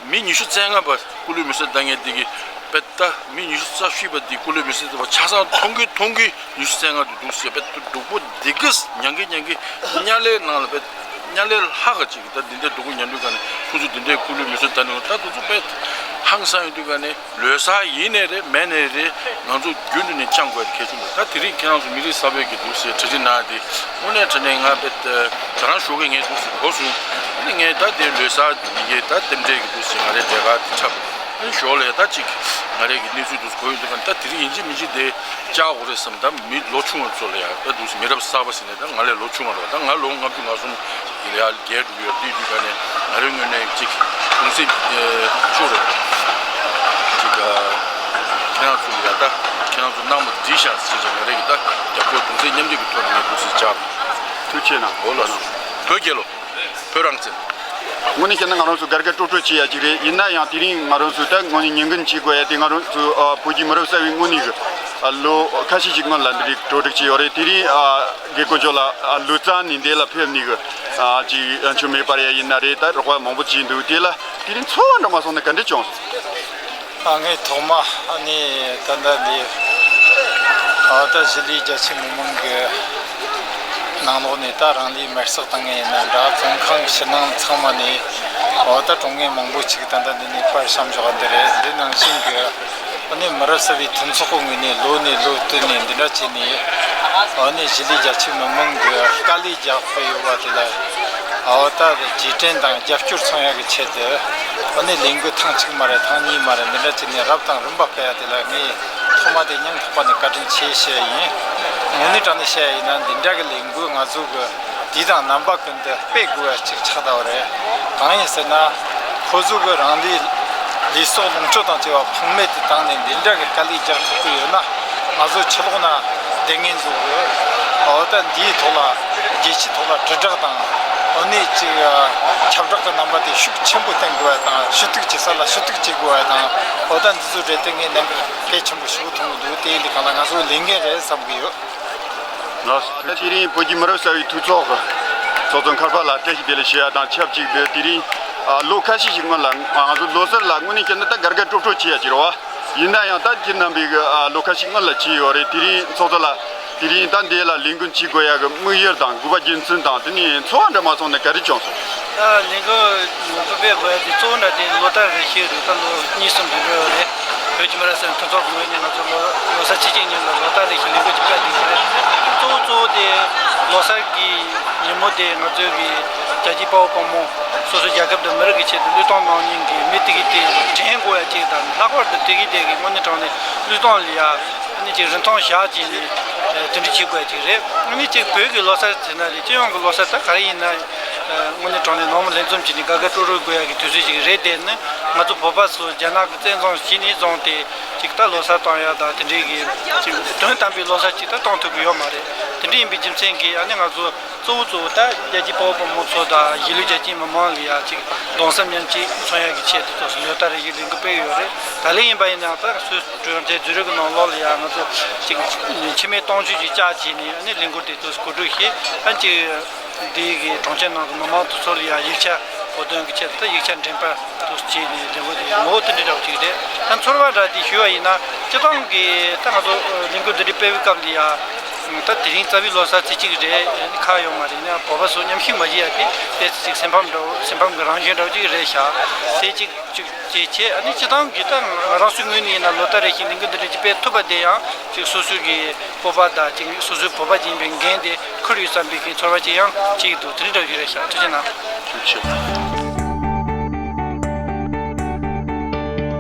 མི་ཉི་ཤུ་རྩ་ལྔ་པ་སྐུ་ལུས་མེ་གསོད་བཏང་མཁན་དེ་གིས་བེད་ད་མི་ཉི་ཤུ་རྩ་བཞི་པ་དེ་སྐུ་ལུས་མེ་གསོད་བཏང་བ་ཆ་ཚང་མཐོང་གི་མཐོང་གི། ཉི་ཤུ་རྩ་ལྔ་དུ་འདུག་ཟེར་བས་སྡུག་པོ་འདི་གས་མྱང་གི་མྱང་གི་དམྱལ་བའི་ནང་ལ་བས་དམྱལ་བའི་ལྷ་ག་ཅིག་ད་འདི་འདྲའི་སྡུག་པོ་མྱང་དུས་ག་ནས་ཁོང་ཚོ་འདི་འདྲའི་སྐུ་ལུས་མེ་གསོད་བཏང་ནས་ད་དུ་ཚོ་བས་ཧང་སང་ཡོད་དུས་ག་ནས་ལོ་གསར་ཡིན་ནའི་རེད་མེད་ནའི་རེད། ང་ཚོ་རྒྱུན་དུ་ནས་བཅང་དགོས་གལ་ཆེན་པོ། ད་དེ་རིང་ཁྱེད་རང་ཚོ་མི་རིགས་གསར་པའི་གི་འདུག་ཟེར་གྲ་སྒྲིག་གནང་དེ་དངོས་གནས་དྲང་གནས་ང་བས་ད་རང་ཞོགས་ཀས་ངས་འདུག་ཟེར་གོ་སོང་། ཨ་ནི་ངས་ད་དེ་ལོ་གསར་ཡི་གེ་ད་རྟེན་འབྲེལ་གི་འདུག་ཟེར་ང་རའི་ལས་ཀ་དེ་འཁྲབ། ཨ་ནི་ཞོགས་ལ་ཡ་ད་ཅིག་ང་རའི་གི་གནས་ཚུལ་འདུག་གོ་ཡོང་དུས་ག་ནས་ད་དེ་རིང་ཡིན་གཅིག་མིན་གཅིག་དེ། བཅར་དགོས་རེད་བསམ། ད་མི་ལོ་ཆུང་བ་ཚོ་ལ་ཡང་ད་འདུག་སེ་མི་རབས་གསར་པ་ཟེར་ནས་ད་ང་ལས་ལོ་ཆུང་བ་རེད་བ། ད་ང་ལོ་ལྔ་བཅུ་ང་གསུམ་ལ་ཡར་བརྒལ་འགྲོ་གི་ཡོད། དེ་དུས་ད་ནས་ང་རའི་ངོས་ནས་ཅིག་གདུང་སེམས་ཤུགས་རེད། ཅིག་ཁྱེད་རང་ཚོ་ལ་ཡང་ད་ཁྱེད་རང་ཚོ་གནང་མ་བྲིས་ཤག་ཟེར་བྱས་ང་རའི་གི་ད་རྒྱབ་སྐྱོར་གདུང་སེམས་མཉམ་སྐྱེད་ཀྱི་ཐོག་ནས་ངས་འདུག་སེ་བཅར། ཐུགས་རྗེ་གནང་། འོ་ལགས་སོ། བོད་རྒྱལ་ལོ། བོད་རང་བཙན། དངོས་གནས་བཤད་ན་ང་རང་ཚོ་དགའ་དགའ་སྤྲོ་སྤྲོ་བྱེད་ཡ་ཅིག་རེད། ཡིན་ན་ཡང་དེ་རིང་ང་རང་ཚོ་ད་དངོས་གནས་ཉིན་རྒྱུན་བྱེད་དགོས་ཡ་དེ་ང་རང་ཚོ་ཨ་བོད་ཀྱི་མི་རབས་གསར་བའི་དངོས་གནས་ཀྱི་ ལོ་ཁ་ཤས་ཤིག་སྔོན་ལ་འདི་རིགས་གྲ་སྒྲིག་བྱས་ཡོད་རེད། དེ་རིང་རྒད་པོ་ཇོ་ལགས་ལུས་རྩལ་ནས་འདི་ལ་ཕེབས་ནས་གི་ཅིག་ཆུ་མེད་པར་ཡ་ཡིན་ན་རེད། ད་རོགས་པ་མང་པོ་བྱས་འདུག་དེ་ལ་དེ་རིང་ཚོར་བ་འདྲ་མ་སོང་ན་ག་འདྲ་བྱུང་སོང་། ཨ། ངས་ཐོག་མ་ཨ་ནི་ད་ལྟ་འདི་ཨ་ད་གཞིས་ལུས་རྒྱ་ཆེ་མི་མང་གི་ནང་ལོགས་ནས་ད་རང་ལུས་མེར་སྲེག་བཏང་མཁན་ཡིན་ན་འདྲ། བཙོན་ཁང་གི་ཕྱི་ནང་ཚང་མ་ནས་ཨ་ད་གྲོངས་མཁན་མང་པོ་ཅིག་ད་ལྟ་འདི་ནས་པར་བཤམས་འཇོག་ག་འདི་རེད། འདི་ནང་བཞིན་གི་ཨ་ནི་མི་རབས་གསར་བའི་མཐུན་ཚོགས་ཀྱི་ངོས་ནས་ལོ་ནས་ལོ་བསྟུད་ནས་འདི་འདྲ་བྱས་ནས་ཨ་ནི་གཞིས་ལུས་རྒྱ་ཆེ་མི་མང་གི་དཀའ་ལས་རྒྱག་དགོས་ཡོད་པ་དེ་ལ་ཨ་ད་རྗེས་དྲན་དང་རྒྱབ་སྐྱོར་མཚོན་ཡག་གི་ཆེད་དུ། ཨ་ནི་ལས་འགུལ་ཐེངས་གཅིག་མ་རེད། ཐེངས་གཉིས་མ་རེད། འདི་འདྲ་བྱས་ནས་རབ་དང་རིམ་པ་སྤེལ་ཡ་དེ་ལ་ངས་ཐོག་མ་དེ་སྙིང་ཐག་པ་ནས་བཀའ་དྲིན་ཆེ་ཞུ་ཡ་ཡིན། དངོས་གནས་དྲང་གནས་བཤད་ཡ་ཡིན་ན་འདི་འདྲ་གི་ལས་འགུལ་ང་ཚོ་གི་དུས་དང་རྣམ་པ་ཀུན་ཏུ་སྤེལ་དགོས་པ་ཅིག་ཆགས་བསྡད་པ་རེད། གང་ཡིན་ཟེར་ན་ཁོ་ཚོ་གི་རང་ལུས་ལུས་སྲོག་ལོངས་སྤྱོད་དང་བཅས་པ་ཕངས་མེད་དུ་བཏང་ནས་འདི་འདྲ་གི་དཀའ་ལས་རྒྱག་ཐུབ་ཀྱི་ཡོད་ན། ང་ཚོ་ཕྱི་ལོགས་ན་བསྡད་མཁན་ཚོ་གི་འོ་ད་འདིའི་ཐོག་ལ་རྒྱལ་སྤྱིའི་ཐོག་ལ་དྲིལ་བསྒྲགས་དང་། འོ་ནས་ཅིག་ཁྱབ་བསྒྲགས་ཀྱི་རྣམ་པ་དེ་ཤུགས་ཆེན་པོ་བསྟན་དགོས་པ་དང་། ཞུ་གཏུག་བྱེད་ས་ལ་ཞུ་གཏུག་བྱེད་དགོས་པ་དང་། འོ་ད་འདི་ཚོ་རེད་དེ་ངས་གནད་འགག་གལ་ཆེན་པོ་ཞིག་མཐོང་གི་འདུག་དེ་ཡིན་དུས་གང་ལ་ང་ཚོ་ལས་འགན་རེད་བསམ་གྱི་ཡོད། ལགས་སོ། ད་དེ་རིང་བོད་ཀྱི་མི་རབས་གསར་བའི་འཐུས་ཚོགས་ཀྱི་ཚོགས་གཙོ་མཁར་དཔལ་ལགས་བཀྲ་ཤིས་བདེ་ལེགས་ཞུ་ཡ་དང་ཆབས་ཅིག་ཏུ། དེ་རིང་ལོ་ཁ་ཤས་ཤིག་སྔོན་ལ་ང་ཚོ་ལོ་གསར་ལ་དངོས་གནས་བཤད་ན་ད་དགའ་དགའ་སྤྲོ་སྤྲོ་བྱེད་ཡ་ཅིག་རེད་བ། ཡིན་ན་ཡང་ད་ཁྱེད་རྣམ་པས་ལོ་ཁ་ཤས་སྔོན་ལ་བྱས་ཡོད་རེད། དེ་རིང་ཚོགས་གཙོ་ལགས་དེ་རིང་ད་འདི་ལ་ལས་འགུལ་བྱེད་དགོས་ཡ་གི་དམིགས་ཡུལ་དང་དགོས་པ་རྒྱུ་མཚན་དང་། དེ་ནས་ཚོར་བ་འདྲ་མ་སོང་ན་ག་རེ་བྱུང་སོང་། ད་ལས་འགུལ་ངོ་སྤྲོད་སྤེལ་དགོས་ཡ་དེ་གཙོ་བོ་འདྲ་དེ་ལོ་ལྟར་རེ་བཞིན་རེད། ད་ལོ་གཉིས་གསུམ་རེ་འགྲོ་ཡོད་རེད། བོད་ཀྱི་མི་རབས་གསར་མཐུན་ཚོགས་ཀྱི་ངོས་ནས་ང་ཚོ་ལོ་ལོ་གསར་ཚེས་གཅིག་ཉིན་ལ་ལོ་ལྟར་རེ་བཞིན་ལས་འགུལ་ཅིག་སྤེལ་བསྡད་ཡོད་རེད། གཙོ་བོ་གཙོ་བོ་དེ་ལོ་གསར་གྱི་ཉིན་མོ་དེ་ང་ཚོའི་གི་རྒྱལ་གཅེས་དཔའ་བོ་དཔའ་མོ་སོ་སོའི་རྒྱལ་ཁབ་དང་མི་རིགས་ཀྱི་ཆེད་དུ་བློས་གཏོང་གནང་མཁན་གྱི་མི་དེ་གི་དེ་དྲན་དགོས་ཡ་གཅིག་དང་། ལྷག་པར་དུ་དེ་གི་དེ་གི་དངོས་གནས་དྲང་གནས་བློས་གཏོང་ལ་ཡ་ཨ་ནི་ཅིག་རིན་ཐང་བཞག་བྱས་ནས་དེ་འདྲ་བྱེད་དགོས་ཡ་གཅིག་རེད། ཨ་ནི་ཅིག་བོད་ཀྱི་ལོ་གསར་ཟེར་ན་རེད། སྤྱི་ཡོངས་ཀྱི་ལོ་གསར་ད་ག་རེ་ཡིན་ན། དངོས་གནས་དྲང་གནས་ནང་མི་ལྷན་འཛོམས་བྱས་ནས་དགའ་དགའ་སྤྲོ་སྤྲོ་དགོས་ཡ་གི་དུས་ཚོད་ཅིག་རེད། དེ་ནི་ང་ཚོ་བོད་པ་ཚོ་རྒྱ་ནག་གི་བཙན་བཟུང་བྱས་ནས་བཟུང་སྟེ་ཅིག་ད་ལོ་གསར་བཏང་ཡ་དང་དེ་འདྲའི་གི་ཅིག་དོན་དམ་པའི་ལོ་གསར་ཅིག་ད་བཏང་ཐུབ་ཀྱི་ཡོད་མ་རེད། དེ་འདྲ་ཡིན་པའི་རྒྱུ་མཚན་གྱིས་ཨ་ནི་ང་ཚོ་གཙོ་བོ་གཙོ་བོ་ད་རྒྱལ་གཅེས་དཔའ་བོ་དཔའ་མོ་ཚོ་དང་གཞིས་ལུས་རྒྱ་ཆེའི་མི་མང་ལ་ཡ་ཅིག་གདུང་སེམས་མཉམ་སྐྱེད་མཚོན་ཡ་གི་ཆེད་དུ་ཚོགས་སུ་ལོ་ལྟར་རེ་བཞིན་ལས་འགུལ་སྤེལ་ཡོད་རེད། ད་ལན་ཡིན་པ་ཡིན་ན་ཡང་ད་སུད་ཀྲུང་ཆེན་ཛུ་རིག་གི་ནང་ལོགས་ལ་ཡ་ང་ཚོ་ཅིག་འཆི་མེད་སྟོང་མཆོད་ཅིག་བཅའ་བྱས་ནས་ཨ་ནི་ལས་འགུལ་དེ་ཚོ་གོ་སྒྲིག་བྱས། ཨ་ཅིག་འདི་གི་གྲོང་ཁྱེར་ནང་གི་མི་མང་དེ་ཚོ་ལ་ཡང་ཡིག་ཆ་བོད་དོན་གྱི་ཆེད་དུ་ཡིག་ཆ་འགྲེམས་པ་དུ་བྱས་ནས་ལས་འགུལ་དེ་ངོ་བོ་དེ་འདྲ་འདྲ་བོ་ཅིག་རེད། ད་ཚོར་བ་འདྲ་དེ་ཞུ་བ་ཡིན་ན་སྤྱི་བཏང་གི་ད་ང་ཚོ་ལས་འགུལ་འདི་འདྲ་སྤེལ་བའི་སྐབས་ལ་ཡང་ད་དེ་རིང་རྩ་བའི་ལོ་གསར་ཚེས་གཅིག་རེད། ཁག་ཡོད་མ་རེད། ཡིན་ན་བོད་པ་ཚོ་མཉམ་ཞུགས་མ་བྱེད་ཡ་དེ་ཏོག་ཙམ་ཅིག་སེམས་ཕམ་འདྲ་བོ་སེམས་ཕམ་གྱི་རང་བཞིན་འདྲ་བོ་ཅིག་རེད་ཤག་དེ་གཅིག་གཅིག་བྱས་བྱས། ཨ་ནི་སྤྱི་བཏང་གི་ད་ང་རང་ཚོའི་ངོས་ནས་ཡིན་ན་ལོ་ལྟར་རེ་བཞིན་ལས་འགུལ་འདི་འདྲ་ཅིག་སྤེལ་ཐུབ་པ་དེ་ཡང་ཅིག་སོ་སོའི་གི་སྤོབས་པ་དང་ཅིག་སོ་སོའི་བོད་པ་ཅིག་ཡིན་པའི་འགན་དེ་འཁུར་ཡོད་བསམ་པའི་གི་ཚོར་བ་ཅིག་ཡང་སྐྱེ་གི་འདུག་དེ་འདྲ་འདྲ་བོ་ཅིག་རེད་ཤག་ཐུགས་རྗེ་གནང་། ཐུགས་རྗེ་ཆེ།